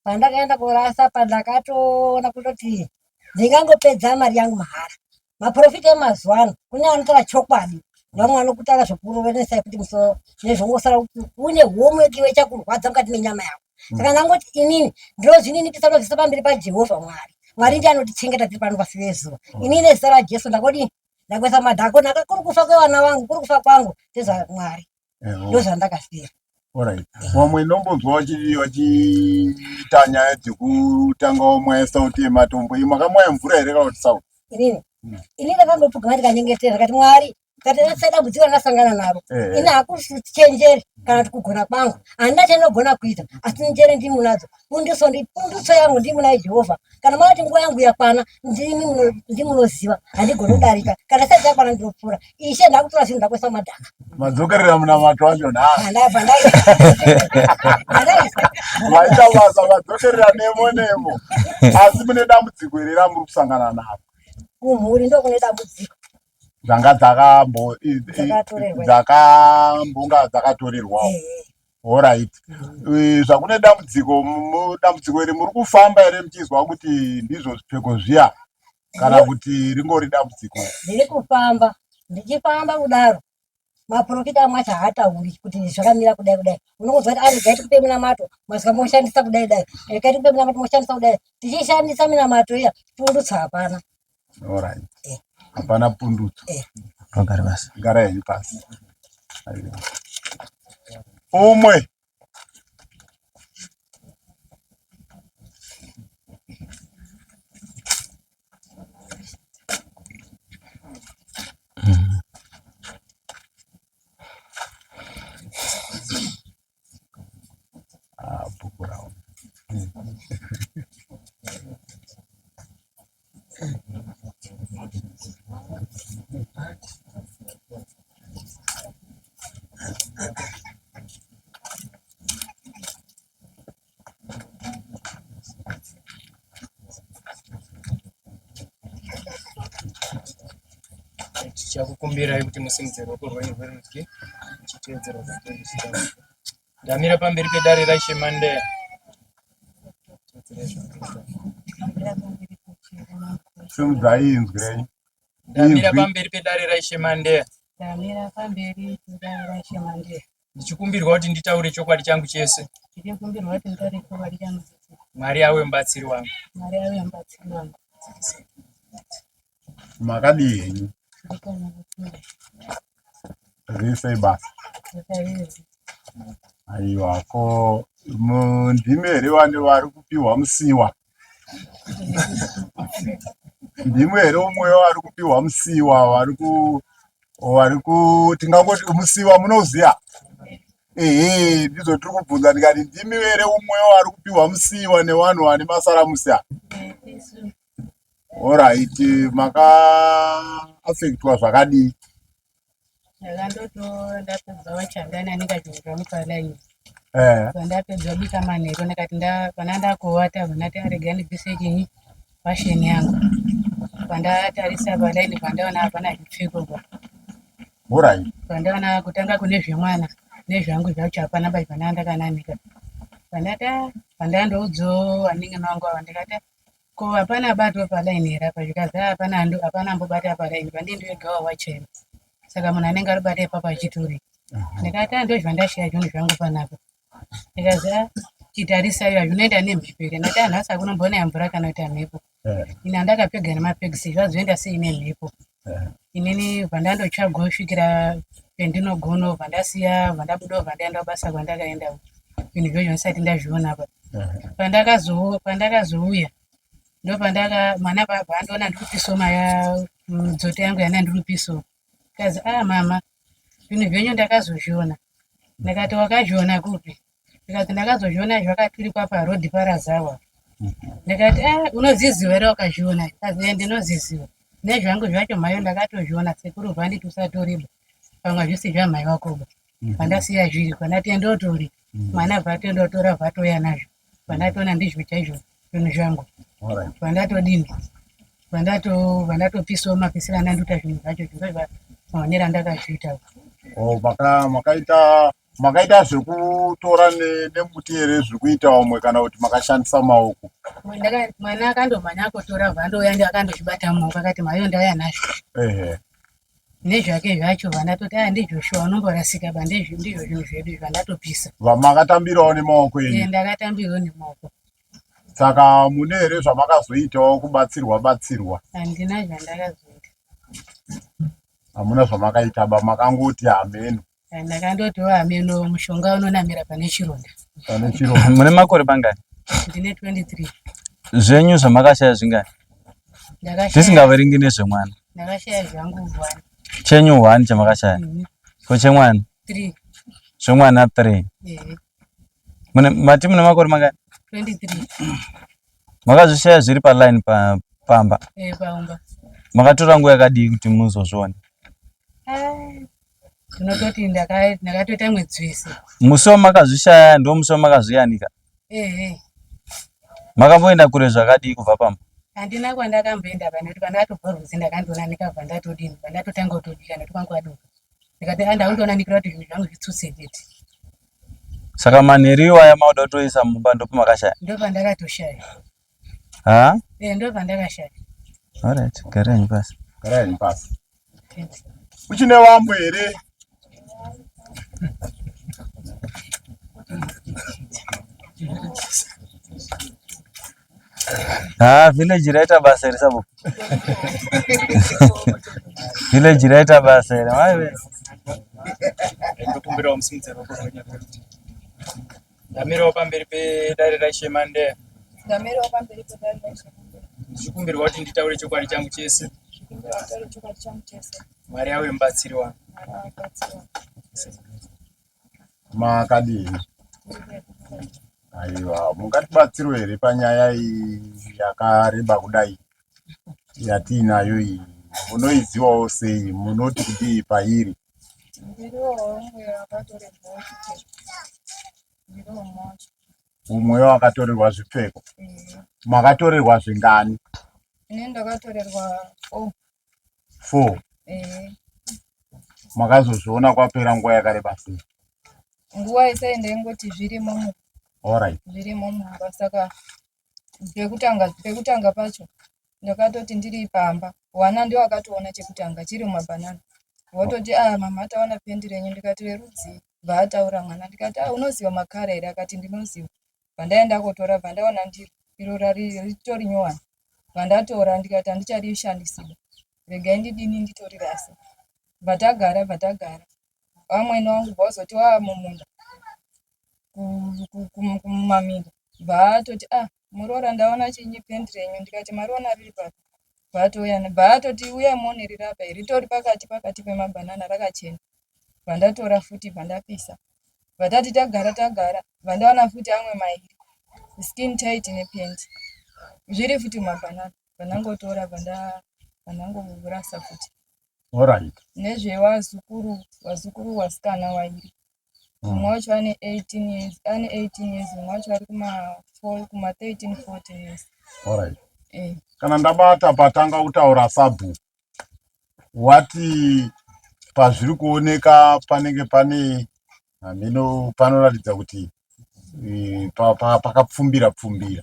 Pandakaenda kurasa pandakatoona kutoti ndingangopedza mari yangu mahara. Maprofita emazuva ano kune anotaura chokwadi vamwe vanokutaura zvekurovenesai kuti musoro nezvongosara kuti une homework iwe ichakurwadza mukati menyama yako hmm. saka ndangoti inini ndinozvininipisa ndozvisa pamberi pajehovha mwari mwari ndiye anotichengeta tiri pano pasi pezuva hmm. inini nezita rajesu ndakodini ndakuisa madhako naka kuri kufa kwevana vangu kuri kufa kwangu ndezvamwari ndozvandakafira Alright. Vamwe ndombonzwa vachiita nyaya dzekutanga wamwaya sauti yematombo. Iyi makamwaya mvura here kana kuti sauti? Inini. Hmm. Ini ndakangopfugama ndikanyengetera ndikati Mwari katirasa dambudziko randasangana naro. Eh. Ini hakusi chenjeri kana kuti kugona kwangu. Handina chandinogona kuita asi njere ndimi munadzo. Pundutso ndi pundutso yangu ndimi munayo Jehovha. Kana mati nguva yangu yakwana ndimi munoziva handigoni kudarika. Kana isati yakwana ndinopfuura. Ishe ndakutora zvinhu ndakuisa mumadhaka. Madzokerera munamato wacho nhasi. Ndabva ndaisa. Vaita basa madzokerera nemo nemo. Asi mune dambudziko here ramuri kusangana naro? Kumhuri ndokune dambudziko. Dzanga dzakambo dzakambonga dzakatorerwawo. Eh, eh. Horait. Zvakune dambudziko dambudziko iri muri kufamba here muchizwa kuti ndizvo zvipfeko zviya kana kuti ringori dambudziko? Ndiri kufamba ndichifamba kudaro maprofita amwe acho haatauri kuti zvakamira kudai kudai unongonzwa kuti aregai tikupe munamato masvika moshandisa kudai dai regai tikupe munamato moshandisa kudai tichishandisa minamato iya pundutso hapana Alright. Eh. Hapana pundutso. Eh. Vagare pasi. Gara henyu pasi. Aiwa. Umwe. Ah, bhuku rawo. Tichakukumbirai kuti musimudze ruoko rwenyu rwerudyi muchiteedzera zvatinenge Ndamira pamberi pedare raIshe Mandeya. Simudzai inzwi renyu. Ndamira pamberi pedare raIshe Mandeya. Ndamira pamberi pedare raIshe Mandeya. Ndichikumbirwa kuti nditaure chokwadi changu chese. Ndichikumbirwa kuti nditaure chokwadi changu chese. Mwari awe mubatsiri wangu. Mwari awe mubatsiri wangu. Makadii henyu? Riri sei basa? Aiwa, ko ndimi here vane vari kupiwa musiwa? Ndimi here umwe vari kupiwa musiwa vari ku vari ku tingangoti musiwa munoziva? Ehe, ndizvo tiri kubvunza ndikati ndimi here umwewo ari kupiwa musiyiwa nevanhu vane masaramusi aya? Alright, makaafektwa zvakadii? Ndakandoto ndapedza wachangana ndikati zvangu palaini. Pandapedza kubika manheru ndikati pana ndakuvata ndati arega ndibvise chinyi fasheni yangu. Pandatarisa palaini pandaona hapana zvipfeko pa. Alright. Pandaona kutanga kune zvemwana nezvangu zvacho hapana bai pana ndakananika. Pandati pandandoudzawo vanin'ina vangu ava ndikati Ko hapana abatwa paline here apa zvikanzi ah, hapana ando hapana ambobata paline pandii ndiwega wawachena saka munhu anenge aribata ipapo achitori ndikati ah ndozvandashaya zvinhu zvangu panapa ndikazi ah chitarisa iyo zvinoenda nemhepo here ndati ah nhasi akunombonaya mvura kana kuita mhepo ini andakapega nemapegisi zvazoenda sei nemhepo inini bva ndandotsvaga kusvikira pendinogona bva ndasiya bva ndabuda bva ndaenda kubasa kwandakaenda zvinhu izvozvo ndisati ndazviona pa pandakazouya ndopandaka mwana baba andiona ndiri kupisoma ya dzoto yangu yana ndiri kupisoma kazi a ah, mama zvinhu zvenyu ndakazozviona ndakati wakazviona kupi ndikati ndakazozviona zvakaturikwa paroad parazawa ndikati ah, unoziziva here wakazviona kazi eh, ndinoziziva nezvangu zvacho mhayo ndakatozviona sekuru vanditi usatoriba pamwe hazvisi zvamhai vakoba mhm. pandasiya zviri pandati endotori mhm. mwana vatoendotora vatouya nazvo pandatoona ndizvo chaizvo zvinhu zvangu pandatodini pandato pandatopisawo mapisiro andandoita zvinhu zvacho zvinhu maonero andakazviita oh, makaita Makaita zvekutora nemuti here zviri kuita vamwe kana kuti makashandisa maoko? Mwana akandomhanya akotora vandouya ndi akandozvibata mumaoko akati mhayo ndauya nazvo. Ehe. Nezvake zvacho vandatoti aya ndiJoshua unomborasika ba ndizvo zvinhu zvedu zvandatopisa. Makatambirawo nemaoko enyu? Eh, ndakatambirawo nemaoko. Saka mune here zvamakazoitawo kubatsirwa batsirwa? Handina zvandakazoita. Hamuna zvamakaita ba makangoti hameno. Ndakandotiwo hameno mushonga unonamira pane chironda. Pane chironda. Mune makore mangani? Ndine 23. Zvenyu zvamakashaya zvingani? Ndakashaya. Tisingaverengi nezvemwana. Ndakashaya zvangu one. Chenyu one chamakashaya. Mm -hmm. Ko chemwana? 3. Zvemwana 3. Eh. Mune mati mune makore mangani? 23. Makazvishaya zviri pa line pa pamba. Eh, paumba. Makatora nguva yakadii kuti muzozviona? Ah. Ndinototi ndakatoita mwedzi wese. Musi wamakazvishaya ndo musi wamakazviyanika? Ehe. Makamboenda kure zvakadii kubva pamba? Handina kwandakamboenda pa nekuti pandatobva rwizi ndakandonanika bva ndatodini bva ndatotanga kutobika nekuti kwangu kwadoka. Ndikati ah ndakundonanikira kuti zvinhu zvangu zvitsutse chete. Saka manheru iwaya mauda kutoisa mumba ndopamakashaya? Ndopandakatoshaya. Ha? Eh, ndopandakashaya. Alright, garai henyu pasi. Garai henyu pasi. Uchine vamwe here? Ha, village raita basa here sabhuku? Village raita basa here? Maiwe. Ndokumbirawo musimudze ruoko rwenyu kuti ndamirawo pamberi pedare raIshe Mandeya. Ndamirawo pamberi pedare raIshe Mandeya. Ndichikumbirwa kuti nditaure chokwadi changu chese. Ndichikumbirwa kutaura chokwadi changu chese. Mwari ave mubatsiri wangu. Mwari ave mubatsiri wangu. Makadini? Aiwa, mungatibatsirwe here panyaya iyi yakareba kudai yatiinayo iyi? Munoizivawo sei? Munoti kudii pairi? Ndiriwo umwe wakatorerwa zvipfeko. Ndiriwo umwe wacho. Umwe wakatorerwa zvipfeko. Makatorerwa zvingani? Ini ndakatorerwa four. Four. Eh. Makazozviona kwapera nguva yakareba sei? Nguva yese ndaingoti zvirimo mu. Alright. Zvirimo mumba saka pekutanga pekutanga pacho ndakatoti ndiri pamba wana ndiwo akatoona chekutanga chiri mumabhanana vototi ah mama taona pendi renyu ndikati rerudzii bvaataura mwana ndikati ah unoziva makara here akati ndinoziva bvandaenda kotora bvandaona ndiro iro rari ritori nyowani bvandatora ndikati handicharishandisiba regai ndidini nditorirase bvatagara bvatagara vamwene wangu bvazoti waa mumunda kumaminda bvaatoti ah muroora ndaona chinyi pendi renyu ndikati mariona riri papi bvaatouya bvaatoti uyai muone riri apa ritori pakati pakati pemabhanana rakachena bvandatora futi bvandapisa. Vatati tagara tagara vandawana futi amwe mairi skin tight nepant zviri futi mumabhanana vandangotora vandangorasa futi. Alright. Nezvevazukuru vazukuru vasikana vairi mumwe wacho ane 18 years ane 18 years mumwe wacho ari kuma 4 kuma 13 14 years. Alright. Eh. Kana ndabata patanga kutaura sabhuku wati pazviri kuoneka panenge pane hameno panoratidza kuti eh, pakapfumbira pfumbira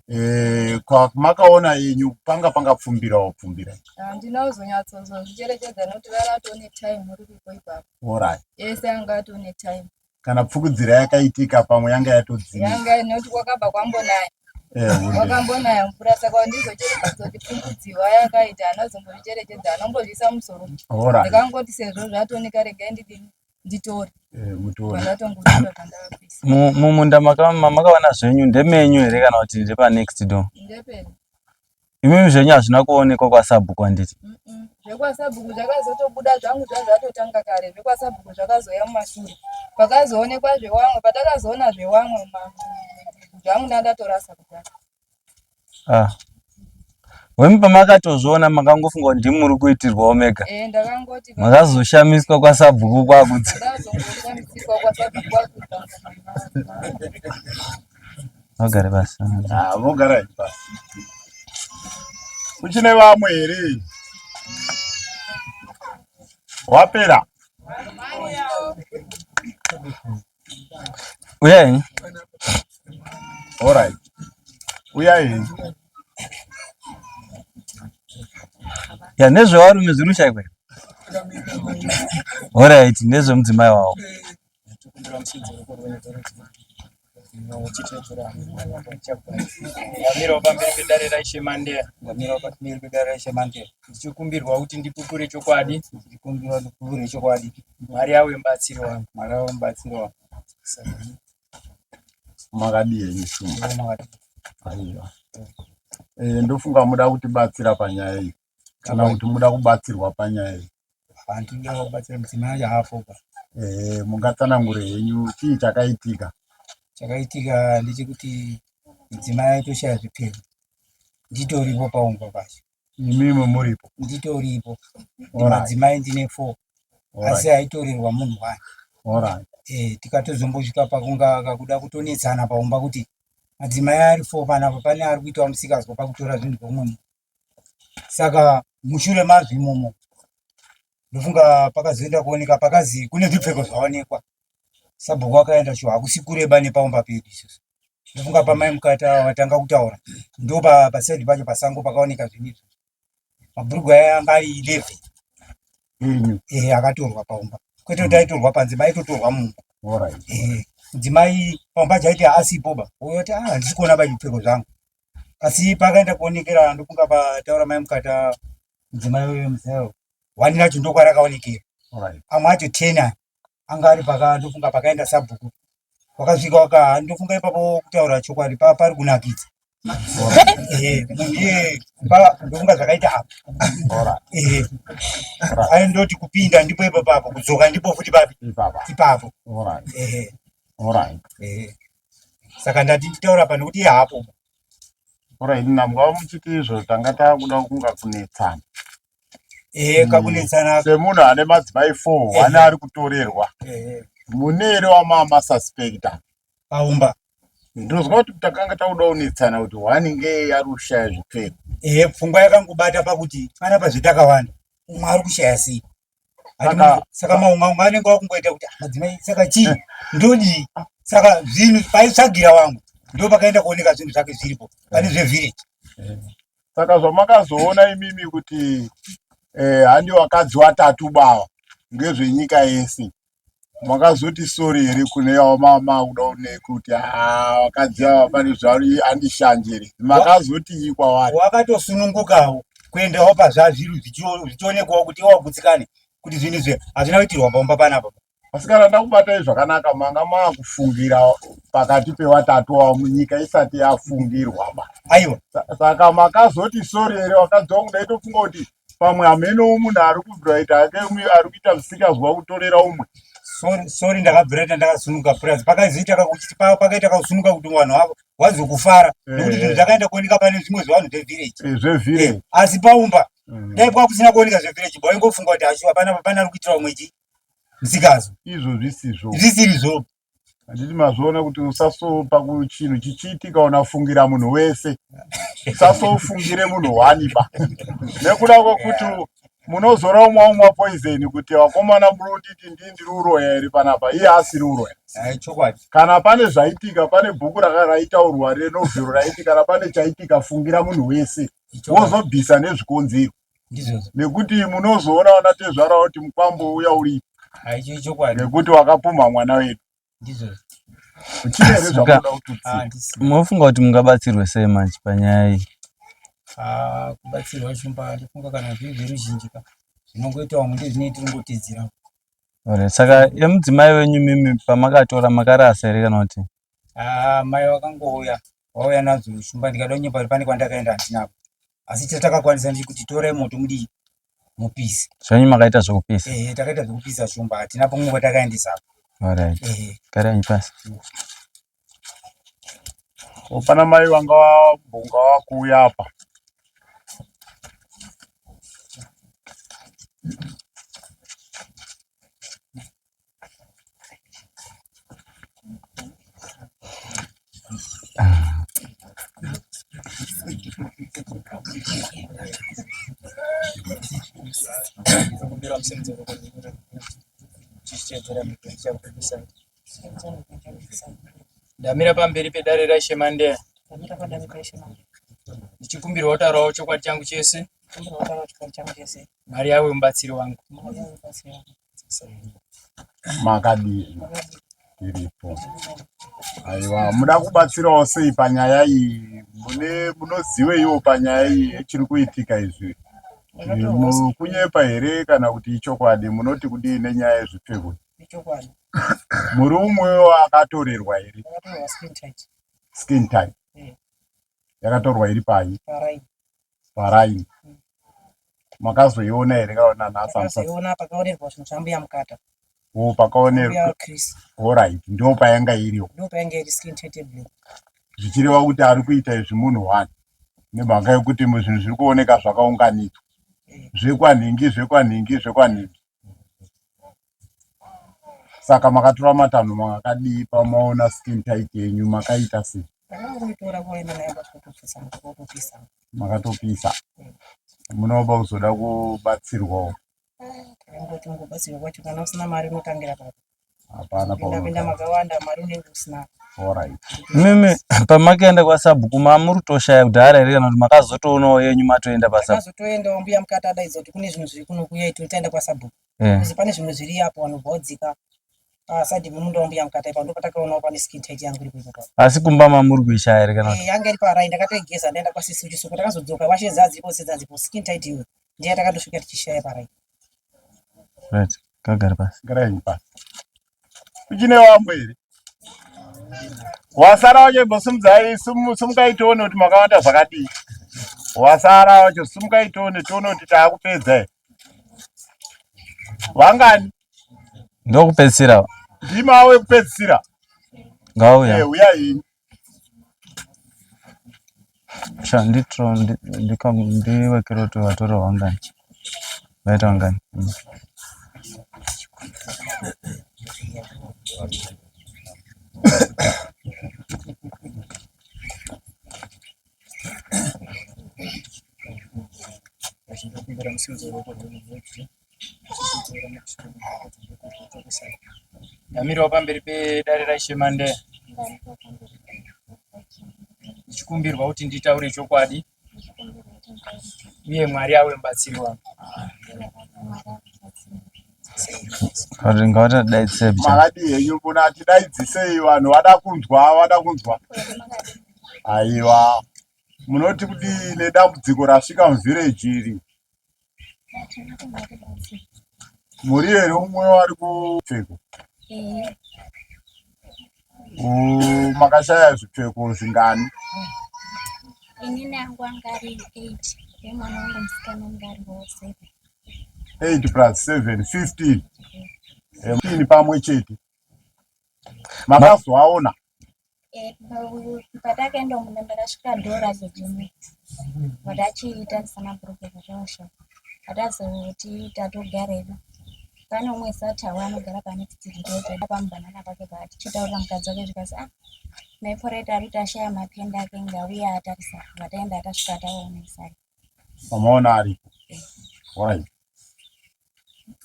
eh, makaona yenyu panga pangapfumbirawo pfumbira handina kuzonyatsozozvicherechedza nokuti vanga atone time riripo ipapo orit ese anga atone time kana pfukudzira yakaitika pamwe yanga yatodzima yanga nekuti kwakabva kwambonaya eh, kwakambonaya mvura saka ndizocherechedza kuti pfukudziwa yakaita anozombozvicherechedza anombozviisa musoro ndikangoti sezvo zvatooneka regai ndidini nditore eh, mumunda mamakawana zvenyu ndemenyu here kana kuti ndepanext door ndepedu Imimi zvenyu hazvina kuonekwa kwasabhuku handiti? Zvekwasabhuku zvakazotobuda zvangu zvazvatotanga kare zvekwasabhuku zvakazouya mumashure pakazoonekwa zvewamwe patakazoona zvewamwe zvangu ndandatorasa kudhara. Ah. Wemi pamakatozviona makangofunga kuti ndimi muri kuitirwawo mega. Eh, ndakangoti Makazoshamiswa kwasabhuku kwakudza. Ndakazongoshamiswa kwasabhuku kwakudza. Vagare pasi. Ah, vogara pasi. Kuchine vamwe here? Wapera. Uyai. All right. Uyai. Ya nezvevarume zviri kushaikwa. All right, nezvemudzimai wavo. Ndamirawo pamberi pedare raIshe Mandeya. Ndamirawo pamberi pedare raIshe Mandeya. Ndichikumbirwa kuti ndipupure chokwadi. Ndichikumbirwa ndipupure chokwadi. Mwari awe mubatsiri wangu. Mwari awe mubatsiri wangu. Makadii henyu Shumba? Aiwa. Eh, ndofunga muda kutibatsira panyaya iyi kana kuti muda kubatsirwa panyaya iyi. Handinoda kubatsira mudzimai haafoka. Eh, mungatsanangure henyu chii chakaitika? Chakaitika ndechekuti mudzimai aitoshaya zvipfeko. Nditoripo paumba pacho. Imimi muripo? Nditoripo. Madzimai ndine 4. Asi aitorerwa munhu wani. Alright. Eh, tikatozombosvika pakunga kakuda kutonetsana paumba kuti madzimai ari 4 panapa pane ari kuitawo musikazwa pakutora zvinhu zveumwe munhu. Saka mushure mazvo imomo ndofunga pakazoenda kuoneka pakazi kune zvipfeko zvaonekwa. Sabhuku akaenda shuwa hakusi kureba nepaumba pedu isusu. Ndofunga pamai mukata watanga kutaura ndo pasaidi pacho pasango pakaoneka zvinhu izvo. Mabhurugwa aya anga ari 11 eh akatorwa paumba kwete kuti aitorwa panze maitotorwa mumba. Alright. Eh mudzimai paumba chaiti haasipo ba. Uyoti ah handisi kuona ba zvipfeko zvangu. Asi pakaenda kuonekera ndofunga pataura mai mukata mudzimai uyo mudzimai wani racho ndokwarakaonekera. Alright. Amwe acho 10 aya anga ari paka ndofunga pakaenda sabhuku wakasvika waka ndofunga ipapo kutaura chokwadi pa pari kunakidza. Eh munhu iye pa ndofunga zvakaita apa. Alright. Eh aindoti kupinda ndipo ipapo apo kudzoka ndipo futi papi Ipapa. ipapo. Alright. Eh Alright. eh saka ndati nditaura pano kuti iye haapo. Alright, nambwa muchiti izvo tanga takuda kunga kunetsana. Eh kakunetsana Semunhu ane madzimai 4, ane ari kutorerwa. eh Mune here wamama suspecta? paumba. Ndinozwa kuti takanga takuda kunetsana kuti one ngei ari kushaya zvipfeko. Eh pfungwa yakangobata pakuti panapa zvetakawanda umwe ari kushaya sei. Saka Saka maunga anenge wakungoita kuti "Ah, madzimai saka chii ndodii saka zvinhu paitsvagira wangu ndo pakaenda kuoneka zvinhu zvake zviripo pane zvevillage. Saka zvamakazoona imimi kuti eh, handi vakadzi watatu bawa ngezvenyika yese makazoti sorry here kune avo makuda nekuti ah, vakadzi ava pane zvari andishanjere makazotii kwavari? Wakatosunungukawo kuendawo pazvazviri zvichionekwawo kuti iwe wagutsikane kuti zvinhu izvi hazvina kuitirwa paumba panapa. Asi kana ndakubatai zvakanaka manga maakufungira pakati pewatatu avo munyika isati yafungirwa ba. Aiwa. Saka makazoti sorry here vakadzi vangu ndaitofunga kuti pamwe hamenowo munhu ari kubvira ita hake umwe ari kuita musikazwa kutorera umwe. Sorry, sorry ndakabvira ndakasunuka plus pakazoita kakuti pakaita kakusunuka kuti vanhu vavo vazokufara nekuti zvinhu zvakaenda kuoneka pane zvimwe zvevanhu zvevillage. Zvevillage. Asi paumba dai kwakusina kuoneka zvevillage waingofunga kuti ashuwa panapa pane ari kuitira umwe chi musikazo. Izvo zvisizvo. Zvisirizvo. Handiti mazviona kuti usasopa kuchinhu chichiitika unafungira munhu wese. Usasofungire munhu one ba. Nekuda kwekuti munozora umwa umwa poison kuti vakomana muri kunditi ndii ndiri uroya here panapa iye asiri uroya. Chokwadi. Kana pane zvaitika pane bhuku raka raitaurwa renovhero raiti kana pane chaitika fungira munhu wese wozobvisa nezvikonzero. Ndizvozvo. Nekuti munozoona vana tezvara kuti mukwambo uya uripi. Chokwadi. Nekuti wakapumha mwana wedu. Ndizvozvo. Uchine here zvamunoda kututsira? Munofunga kuti mungabatsirwe sei manje panyaya iyi? Ah, kubatsirwa shumba ndifunga kana zviri zveruzhinji ka zvinongoita vamwe ndezvinei tiri kungotedzera. Alright, saka yemudzimai wenyu mimi pamakatora makarasa here kana kuti? Ah, mai vakangouya vauya nadzo shumba ndikada kunyepa kuti pane kwandakaenda handinako asi chatakakwanisa ndechekuti torai moto mudii mupise. Zvenyu makaita zvekupisa? Ehe, takaita zvekupisa shumba hatina pamwe patakaendesa. Alright. Ehe. Garai pasi. Pana mai vanga vabhunga vakuuya apa. Ndamira pamberi pedare raIshe Mandeya ndichikumbirwa kutaurawo chokwadi changu chese. Mwari ave mubatsiri wangu. Makadii? Tiripo. Aiwa, muda kubatsirawo sei panyaya iyi? Mune munoziweiwo panyaya iyi yechiri kuitika izvi? Kunyepa here kana kuti ichokwadi? Munoti kudii nenyaya yezvipfeko? Ichokwadi. Muri umwe akatorerwa here? Akatorerwa skin tight. Skin tight. Yakatorwa iri pai? Paraini. Paraini. Makazoiona here kana nanhasi hamusati? Takazoiona pakaonerwa zvinhu zvambuya mukata. Oh, pakaonerwa. Mbuya Chris. Alright, ndo payanga iriwo. Ndo payanga iri skin tight blue. Zvichireva kuti ari kuita izvi munhu one nemhaka yekuti zvinhu zviri kuoneka zvakaunganidzwa. Zvekwanhingi, zvekwanhingi, zvekwanhingi. Saka makatora matanho makadii pamaona skin tight yenyu makaita sei? Ndakangoitora kuenda nayo pakutopisa mukutopisa. Makatopisa. Munoba kuzoda kubatsirwawo. Takangoti ngobatsirwa kwacho kana usina mari unotangira papi? Hapana Pinda pinda makawanda mari unenge usina. Alright. Mimi pamakaenda kwasabhuku mamuri kutoshaya kudhara here kana kuti makazotoonawo yenyu matoenda pasabhuku? Takazotoendawo mbuya mukati adaidza kuti kune zvinhu zviri kuno kuyai totaenda kwasabhuku. Kuzi pane zvimwe zviri apo vanobva vadzika paside pemunda wambuya mukati ipapo ndopatakaonawo pane skin tight yangu iripo ipapo. Asi kumba mamuri kuishaya here kana kuti? Eh, yanga iri parai ndakatoigeza ndaenda kwasisi uchisuku takazodzoka washe dzadzipo sedzadzipo skin tight iyoyo ndiye takatosvika tichishaya parai. Right, kagara pasi. Garai pasi. Uchine wambo here? Wasara wacho imbosimudzai simukai tione kuti makawanda zvakadii. Wasara wacho simukai tione tione kuti taakupedza here. Vangani? Ndokupedzisira. Ndima wekupedzisira. Ngauya. Eh, uya ini. Sha nditro ndiwekere kuti vatora vangani. Vaita vangani. Ndamirawo pamberi pedare raIshe Mandeya ndichikumbirwa kuti nditaure chokwadi uye Mwari awe mubatsiri wangu. Ngavatidaidzise Makadii henyu mbona atidaidzisei vanhu vada kunzwa vada kunzwa. Aiwa munoti kudii nedambudziko rasvika muvhireji iri? Muri here umwe wari kupfeko? Makashaya zvipfeko zvingani? Inini angu anga ari 8 nemwana wangu musikana anga ari 7. 8 plus 7 15. Ini pamwe chete makazoaona Eh, patakaenda munda ndakasvika dhoo ragejeni vatachiitarisa mabhurugwa zvakawasha vatazoti tatogaredo pane umwe satawa anogara pane tisiridhoto pamubhanana pake paatichitaurira mukadzi wake zvikazi ah maiporeta ari kuti ashaya mapenda ake ngauye atarisa vataenda atasvika taonesai Mamaona aripo. Right.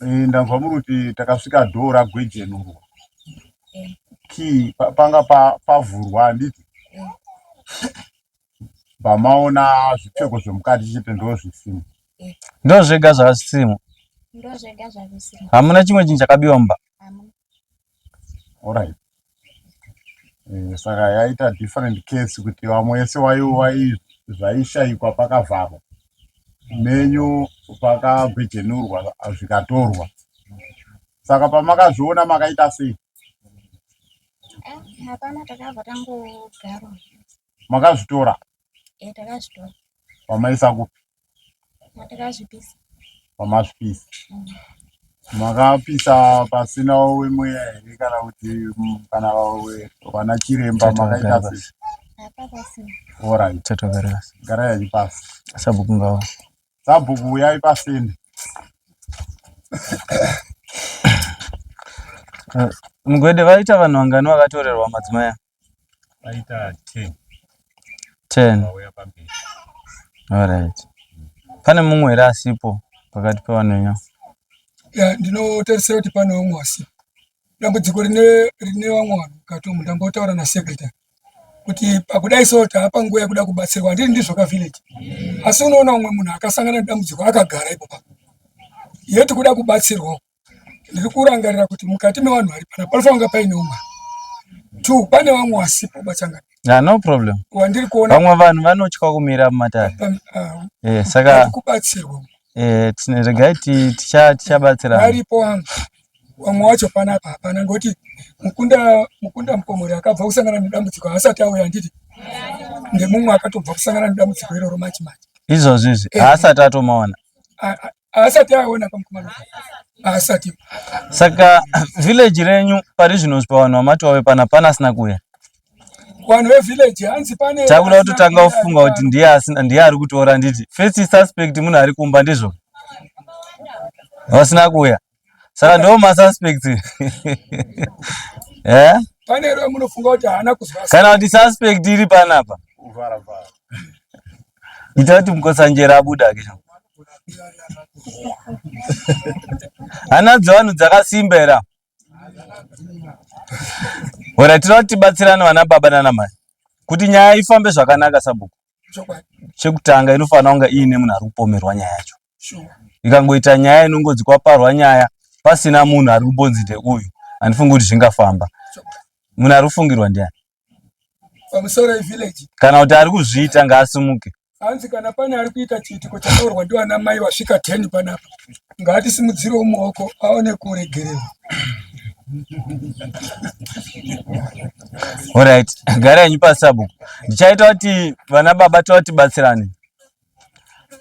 Eh, ndanzwa muri kuti takasvika dhoo ragwejenurwa. Eh. Key panga pavhurwa handiti? Eh. Pamaona zvipfeko zvemukati chete ndozvisimo. Eh. Ndozvega zvasimo. Ndozvega zvavisimo. Hamuna chimwe chinhu chakabiwa mumba? Hamuna. Alright. Eh, saka yaita different case kuti vamwe vese wai zvaishaikwa pakavharwa menyu pakagwejenurwa zvikatorwa saka pamakazviona makaita sei ah, hapana takabva tangogara makazvitora e takazvitora pamaisa kupi matakazvipisa pamazvipisa makapisa pasina wemweya here kana kuti kana vana chiremba makaita sei apa pasina orit Tatogara garai henyu pasi sabhuku ngawa sabhuku uyai pasini Mugwede vaita vanhu vangani vakatorerwa madzimai aya? Vaita 10. 10. Vauya pamberi. Alright. Pane mumwe here asipo pakati pevanhu venyu? Ya, ndinotarisira kuti pane vamwe vasipo. Dambudziko rine rine vamwe vanhu mukati umu ndambotaura nasecretary kuti pakudai so taapa nguva yekuda kubatsirwa handiti ndizvo ka village asi unoona umwe munhu akasangana nedambudziko akagara ipo pa yeti kuda kubatsirwa ndiri kurangarira kuti mukati mevanhu vari pana panofanira kunge paine umwe two pane vamwe wasipo bachanga Yeah, no problem. Wandiri kuona vamwe vanhu vanotya kumira mumatare. Uh, eh, saka kubatsirwa. Eh, regai tichabatsirana. Varipo vangu vamwe wacho panapa hapana ngokuti mukunda mukunda mukomori akabva kusangana nedambudziko haasati auya handiti ndemumwe akatobva kusangana nedambudziko iroro machi machi izvozvo izvi eh. haasati atomaona haasati aona pamukomana haasati saka village renyu pari zvino pavanhu vamati wave pana pana asina kuuya vanhu vevillage hanzi pane takuda kutotanga kufunga kuti ndiye asina ndiye ari kutora nditi first suspect munhu ari kumba ndizvo vasina kuuya saka ndo masuspects eh pane here munofunga kuti haana kuzwa kana kuti suspect iri panapa ita kuti mukotsanjera abuda ke hana dzevanhu dzakasimba here ora tinoda kuti tibatsirane vana baba nana mai kuti nyaya ifambe zvakanaka sabhuku chekutanga inofanira kunge iine munhu ari kupomerwa nyaya yacho ikangoita nyaya inongonzi kwaparwa nyaya pasina munhu ari kumbonzi ndeuyu handifungi kuti zvingafamba munhu ari kufungirwa ndiani pamusoro village kana kuti ari kuzviita ngaasimuke hanzi kana pane ari kuita chiitiko chataurwa ndiwana mai vasvika 10 panapa ngaatisimudzirewo muoko aone kuregererwa Alright, gara henyu pasabhuku. Ndichaita kuti vana baba tovatibatsirane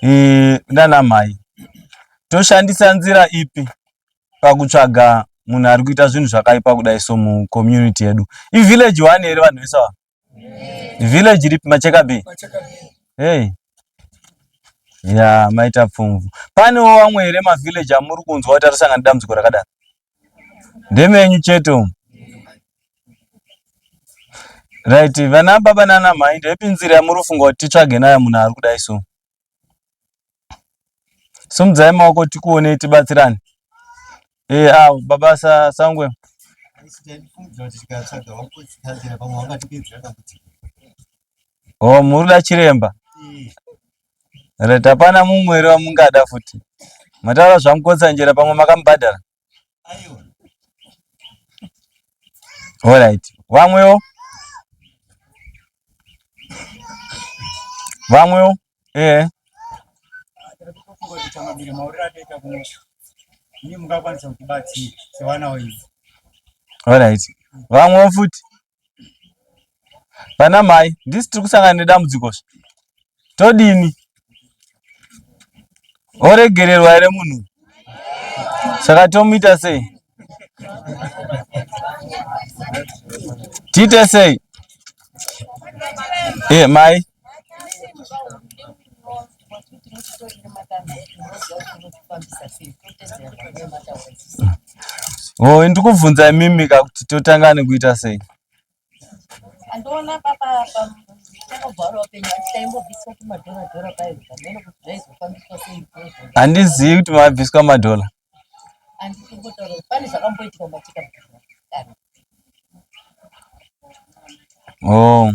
e, nana mai toshandisa nzira ipi pakutsvaga munhu ari kuita zvinhu zvakaipa kudai so mucommunity yedu ivillage one here vanhu vese ava village ripi macheka b hey ya maita pfumvu panewo vamwe here mavillage amuri kunzwa kuti arisangana dambudziko rakadaro ndemenyu chete umu right vana baba nana mhai ndeipi nzira yamuri kufunga kuti titsvage nayo munhu ari kudai so Simudzai maoko tikuonei tibatsirane. Eh ah baba sa sangwe. Oh muri kuda chiremba. Right hapana mumwe here wamungada futi. Mataura zvamukotsanjera pamwe makamubhadhara. Alright. Vamwewo? Vamwewo? Eh. Alright. Vamwewo futi? Vana mai, ndisi tiri kusangana nedambudziko zve. Todini? Oregererwa here munhu? Saka tomuita sei? Tiite sei? Eh, mai. Oh, ndikubvunza imimi ka kuti totanga nekuita sei? Andiona papa pachangobva penyu ati taimbobviswa tumadhora dhora payo zvamene kuti zvaizofambiswa sei izvozvo. Handizivi kuti mabviswa madhora. Anditombotaura kuti pane zvakamboitika macheka kare. Oh.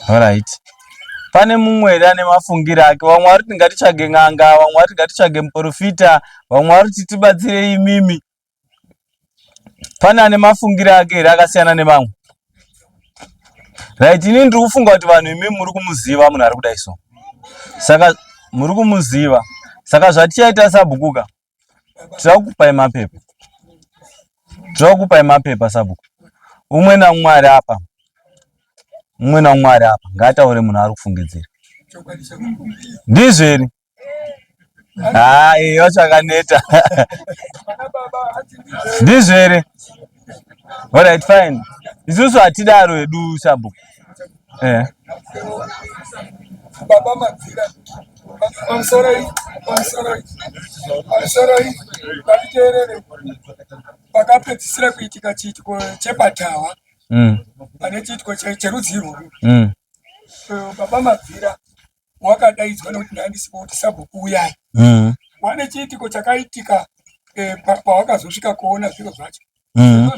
Alright. Pane mumwe here ane mafungiro ake? Vamwe vari kuti ngatitsvage n'anga, vamwe vari kuti ngatitsvage muprofita, vamwe vari kuti tibatsire imimi. Pane ane mafungiro ake here akasiyana nemamwe? Right, ini ndiri kufunga kuti vanhu imi muri kumuziva munhu ari kudai so. Saka muri kumuziva. Saka zvatichaita sabhukuka, tinoda kukupai mapepa. Tinoda kukupai mapepa sabhuku. Umwe naumwe ari apa. Umwe naumwe ari apa. Ngaataure munhu ari kufungidzira. Ndizvo here? Ah, iyo chakaneta. Ndizvo here? Alright, fine. Isusu hatidaro hedu sabhuku. Eh. Baba Mabvira, pamusoroi, pamusoroi, pamusoroi, ngatiteerere. Pakapedzisira kuitika chiitiko chepatawa pane chiitiko cherudzi irworwu. Baba Mabvira wakadaidzwa nekuti ndandisipo kuti sabhuku uyai wane chiitiko chakaitika eh, pawakazosvika kuona zviro zvacho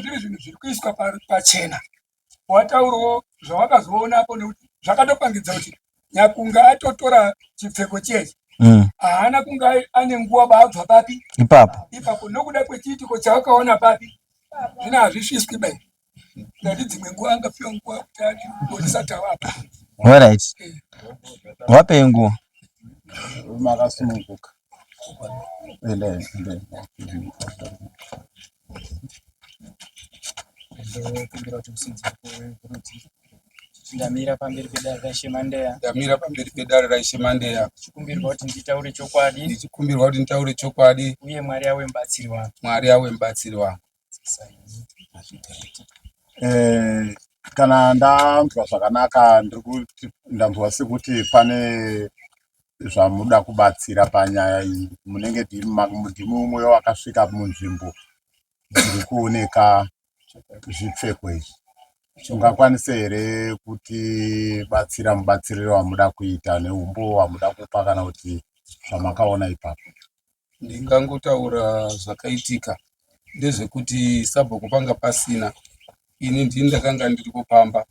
zviri zvinhu zviri kuiswa pachena wataurawo zvawakazoonapo nekuti zvakatopangidza kuti nyakunga atotora chipfeko chechi haana kunge ane nguva baabva papi ipapo ipapo nokuda kwechiitiko chawakaona papi zvino hazvisviswi bai ndati dzimwe nguva angapiwa nguva kuti atigonesa tavapa Alright. Wapei nguva. Makasununguka. Endai, endai. Ndokumbira kuti musinzire kurudyi. Ndamira pamberi pedare raIshe Mandeya. Ndamira pamberi pedare raIshe Mandeya. Ndichikumbirwa kuti nditaure chokwadi. Ndichikumbirwa kuti nditaure chokwadi. Uye Mwari awe mubatsiri wangu. Mwari awe mubatsiri wangu. Eh, kana ndanzwa zvakanaka ndiri kuti ndanzwa sekuti pane zvamuda kubatsira panyaya iyi munenge ndimi umwe wakasvika munzvimbo dziri kuoneka zvipfeko izvi ungakwanise here kutibatsira mubatsiriro wamuda kuita neumbowo wamuda kupa kana kuti zvamakaona ipapo Ndingangotaura zvakaitika ndezvekuti sabhuku panga pasina ini ndini ndakanga ndiripo pamba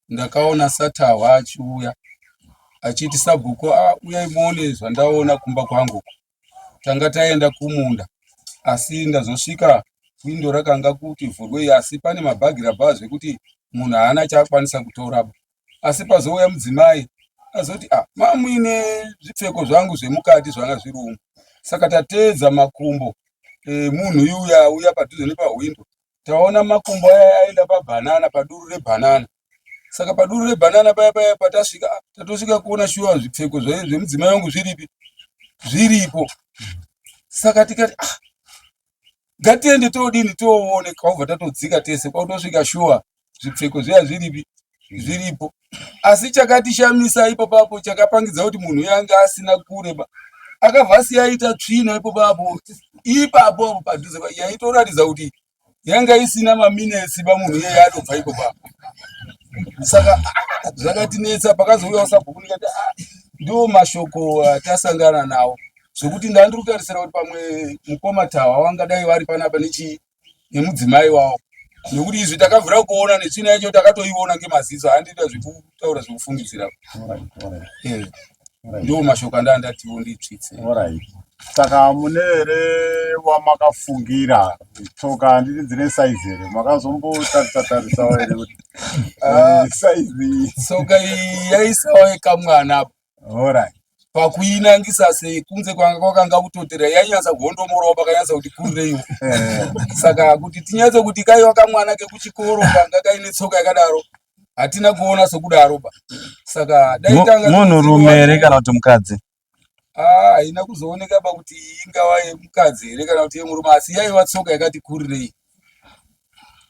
ndakaona satahwa achiuya achiti sabhuku ah, uyai muone zvandaona kumba kwangu tanga taenda kumunda asi ndazosvika windo rakanga kuti vhurwei asi pane mabhagirabha zvekuti munhu haana chaakwanisa kutora asi pazouya mudzimai azoti ah, mamuine zvipfeko zvangu zvemukati zvanga zviri umu saka tateedza makumbo emunhu e, yuya auya padhuze nepahwindo taona makumbo aya aenda pabhanana paduru rebhanana saka paduru rebhanana paya paya patasvika ah, tatosvika kuona shuwa zvipfeko zvemudzimai wangu zviripi zviripo saka tikati ah, ngatiende todini toone kwaubva tatodzika tese kwautosvika shuwa zvipfeko zviya zviripi zviripo asi chakatishamisa ipo papo chakapangidza kuti munhu uyo anga asina kureba akabva asiya aita tsvina ipo papo ipapo apo padhuze yaitoratidza kuti yanga isina maminetsi pamunhu iyeye atobva ipo papo saka ah, zvakatinetsa pakazouyawo sabhuku ndikati ah, ndiwo mashoko atasangana nawo zvekuti ndandiri kutarisira kuti pamwe mukoma tawa wangadai vari panapa nechii nemudzimai wavo nekuti izvi takabvira kuona netsvina yacho takatoiona ngemaziso handiita zvekutaura zvekufungidzira eh, ndiwo mashoko andaa ndatiwo nditsvitse saka mune here wamakafungira tsoka handiti dzine saizi here makazombotarisa tarisawo here kuti ah, saizi tsoka iyi yaisawa yekamwana apo Alright. Pakuinangisa sei kunze kwanga kwakanga kutotera yainyatsa kuhondomorawo pakanyatsa kuti kurireiwo. Eh. Saka kuti tinyatse kuti kaiwa kamwana kekuchikoro kanga kaine tsoka yakadaro hatina kuona sokudaro ba. Saka dai tanga Munhurume here kana kuti mukadzi? Ah, haina kuzooneka ba kuti ingava yemukadzi here kana kuti yemurume asi yaiva tsoka yakati kurirei.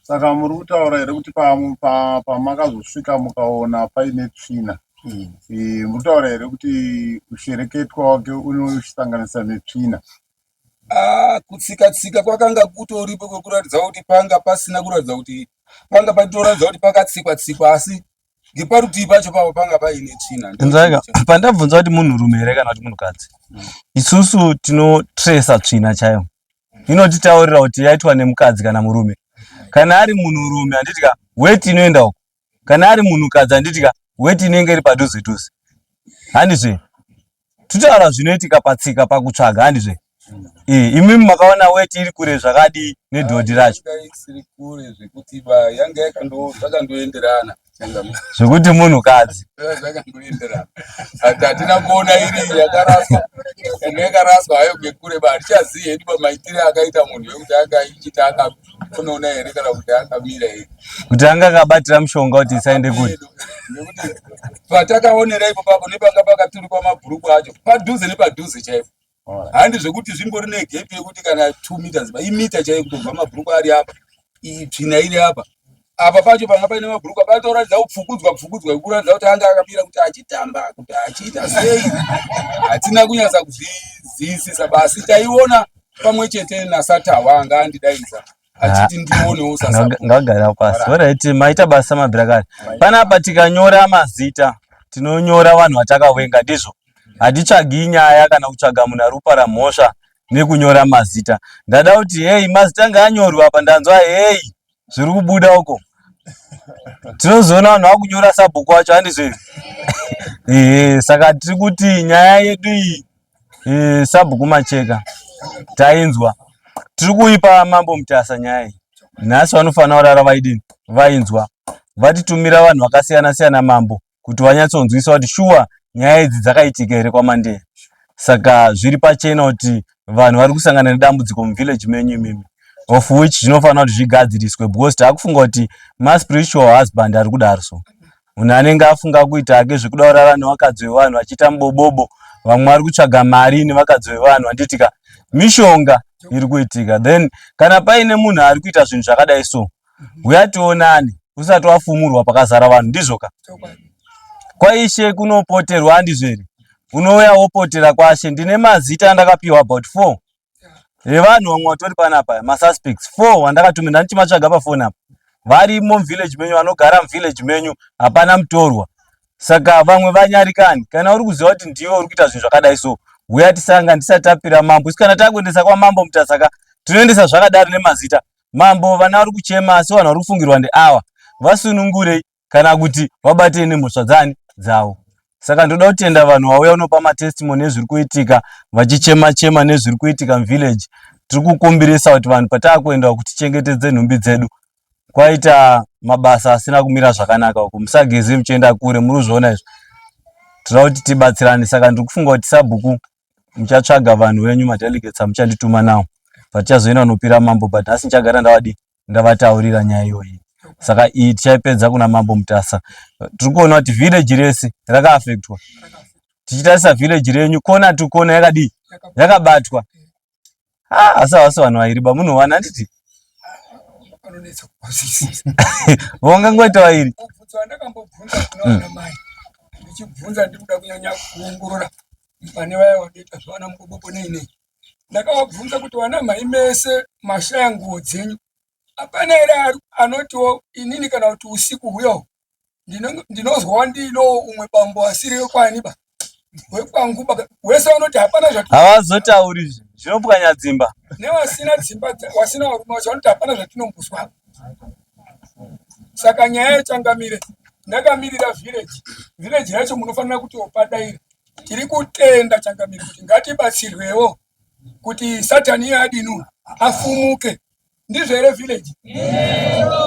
Saka muri kutaura here kuti pamakazosvika mukaona paine tsvina eh, muri kutaura here kuti ushereketwa wake unosanganisa netsvina? Ah, kutsika tsika kwakanga kutoripo kwekuratidza kuti panga pasina kuratidza kuti panga patoratidza kuti pakatsikwa tsikwa asi ngeparutivi pacho pavo panga paine tsvina. Inzwaka, pandabvunza kuti munhurume here kana kuti munhukadzi, isusu tinotresa tsvina chaiyo inotitaurira kuti yaitwa nemukadzi kana murume. Kana ari munhurume handiti ka weti inoenda uko, kana ari munhukadzi handiti ka weti inenge iri padhuze dhuze, handizve? Tutaura zvinoitika patsika pakutsvaga, handizve? Eh, imimi makaona weti iri kure zvakadii nedhodhi racho? Yanga isiri kure zvekuti ba yanga yakando zvakandoenderana Zvekuti munhukadzi. Zvakandoenderana. Ati hatina kuona iri yakaraswa. Yanga yakaraswa hayo ngekure ba hatichazivi hedu pamaitire akaita munhu wekuti anga ichiti akakonoona here kana kuti akamira here. Kuti anga akabatira mushonga kuti isaende kure. Nekuti patakaonera ipo papo nepanga pakaturikwa mabhuruku acho padhuze nepadhuze chaipo. Handi zvekuti zvimbori negepi yekuti kana 2 meters ba imita chaiyo kutobva mabhuruku ari apa tsvina iri apa apa pacho panga paine mabhuruku patoratidza kupfukudzwa pfukudzwa kuratidza kuti anga akamira kuti achitamba kuti achiita sei hatina kunyatsa kuzvizivisisa basi taiona pamwe chete nasatawa anga andidaidza achiti ndionewo sasa ngagara pasi alright maita basa mabvira kare panapa tikanyora mazita tinonyora vanhu vatakawenga ndizvo hatitsvagi nyaya kana kutsvaga munhu ari kupara mhosva nekunyora mazita ndada kuti hei mazita ngaanyorwe apa ndanzwa hei zviri kubuda uko tinozoona vanhu vakunyora sabhuku wacho handizvo izvi ehe saka tiri kuti nyaya yedu iyi e, sabhuku macheka tainzwa tiri kuipa mambo mutasa nyaya iyi nhasi vanofanira kurara vaidini vainzwa vatitumira vanhu vakasiyana siyana mambo kuti vanyatsonzwisa kuti shuwa nyaya idzi dzakaitika here kwamandeya saka zviri pachena kuti vanhu vari kusangana nedambudziko muvillage menyu imimi of which zvinofanira kuti zvigadziriswe because taakufunga kuti maspiritual husband ari kudaro so munhu anenge afunga kuita hake zvekuda kurara nevakadzi vevanhu vachiita mubobobo vamwe vari kutsvaga mari nevakadzi vevanhu handitika mishonga iri kuitika then kana paine munhu ari kuita zvinhu zvakadai so huya tionane usati wafumurwa pakazara vanhu ndizvoka kwaishe kunopoterwa handizvo here unouya wopotera kwashe ndine mazita andakapiwa about four evanhu vamwe vatori panapa masuspects four vandakatumira ndandichimatsvaga pafoni apa varimo muvillage menyu vanogara muvillage menyu hapana mutorwa saka vamwe vanyarikani kana uri kuziva kuti ndiwe uri kuita zvinhu zvakadai so huya tisanga ndisati tapira mambo isi kana takuendesa kwamambo mutasaka tinoendesa zvakadaro nemazita Mambo vana vari kuchema asi vanhu vari kufungirwa ndeawa vasunungurei kana kuti vabatei nemhosva dzani dzavo. Saka ndoda kutenda vanhu vauya unopa matestimony ezviri kuitika vachichema chema nezviri kuitika muvillage. Tiri kukumbirisa kuti vanhu pataakuenda uku tichengetedze nhumbi dzedu. Kwaita mabasa asina kumira zvakanaka uku. Musageze muchienda kure muri kuzviona izvi. Tinoda kuti tibatsirane saka ndiri kufunga kuti sabhuku muchatsvaga vanhu venyu madelegates amuchandituma nawo patichazoenda kunopira mambo but nhasi ndichagara ndavadi ndavataurira nyaya iyoyi saka iyi tichaipedza kuna mambo mutasa tiri kuona kuti village rese rakaafektwa tichitarisa village renyu kona to kona yakadii yakabatwa ah, asi havasi vanhu vairi ba munhu wana handiti vongangoita vairi ndichibvunza ndiri kuda kunyanya kuongorora pane vaya vanoita zvavana mubobobo nei nei ndakavabvunza kuti vana mhai mese mashaya nguo dzenyu hapana here anotiwo inini kana kuti usiku huyawo ndinozwa ndino umwe bambo asiri wekwani ba wekwangu ba wese vanoti hapana zvati havazotauri zvinopwanya dzimba nevasina dzimba wasina varume vacho vanoti hapana zvatinombozwa saka nyaya yechangamire ndakamirira village village yacho munofanira kuti opadaira tiri kutenda changamire kuti ngatibatsirwewo kuti satani iye adini afumuke ndizvo here village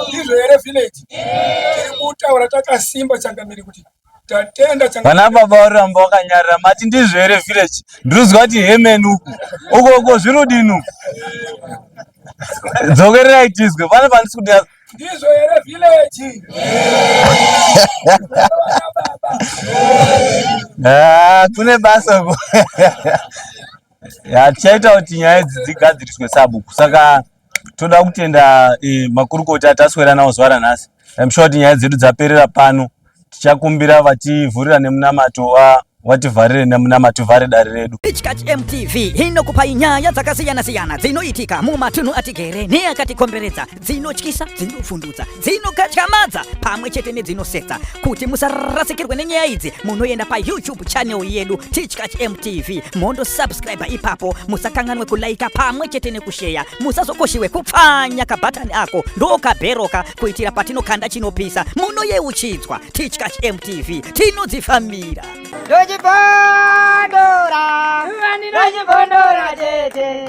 ndizvo here village tiri kutaura takasimba changamire kuti tatenda vana baba varamba vakanyarara mati ndizvo here village ndiri kuti hemeni uku uko uko zviri kudini uku dzokererai tizwe pane pandisi kuti ndizvo here village ah, kune basa uko tichaita kuti nyaya idzi dzigadziriswe sabhuku saka. Toda kutenda eh, makurukota ataswera nawo zuva ranhasi. I'm sure kuti nyaya dzedu dzaperera pano. Tichakumbira vativhurira nemunamato wa wativharire nemunamato vhare dare redu. Tichkach MTV inokupai nyaya dzakasiyana-siyana dzinoitika mumatunhu atigere neakatikomberedza, dzinotyisa, dzinovhundutsa, dzinokatyamadza pamwe chete nedzinosetsa. Kuti musarasikirwe nenyaya idzi, munoenda paYouTube channel yedu Tichkach MTV mondo subscribe ipapo, musakanganwe kulaika pamwe chete nekusheya, musazokoshiwe kupfanya kabhatani ako ndokabheroka kuitira patinokanda chinopisa munoyeuchidzwa. Tichkach MTV tinodzifambira. Ndochibondora, ndochibondora tete.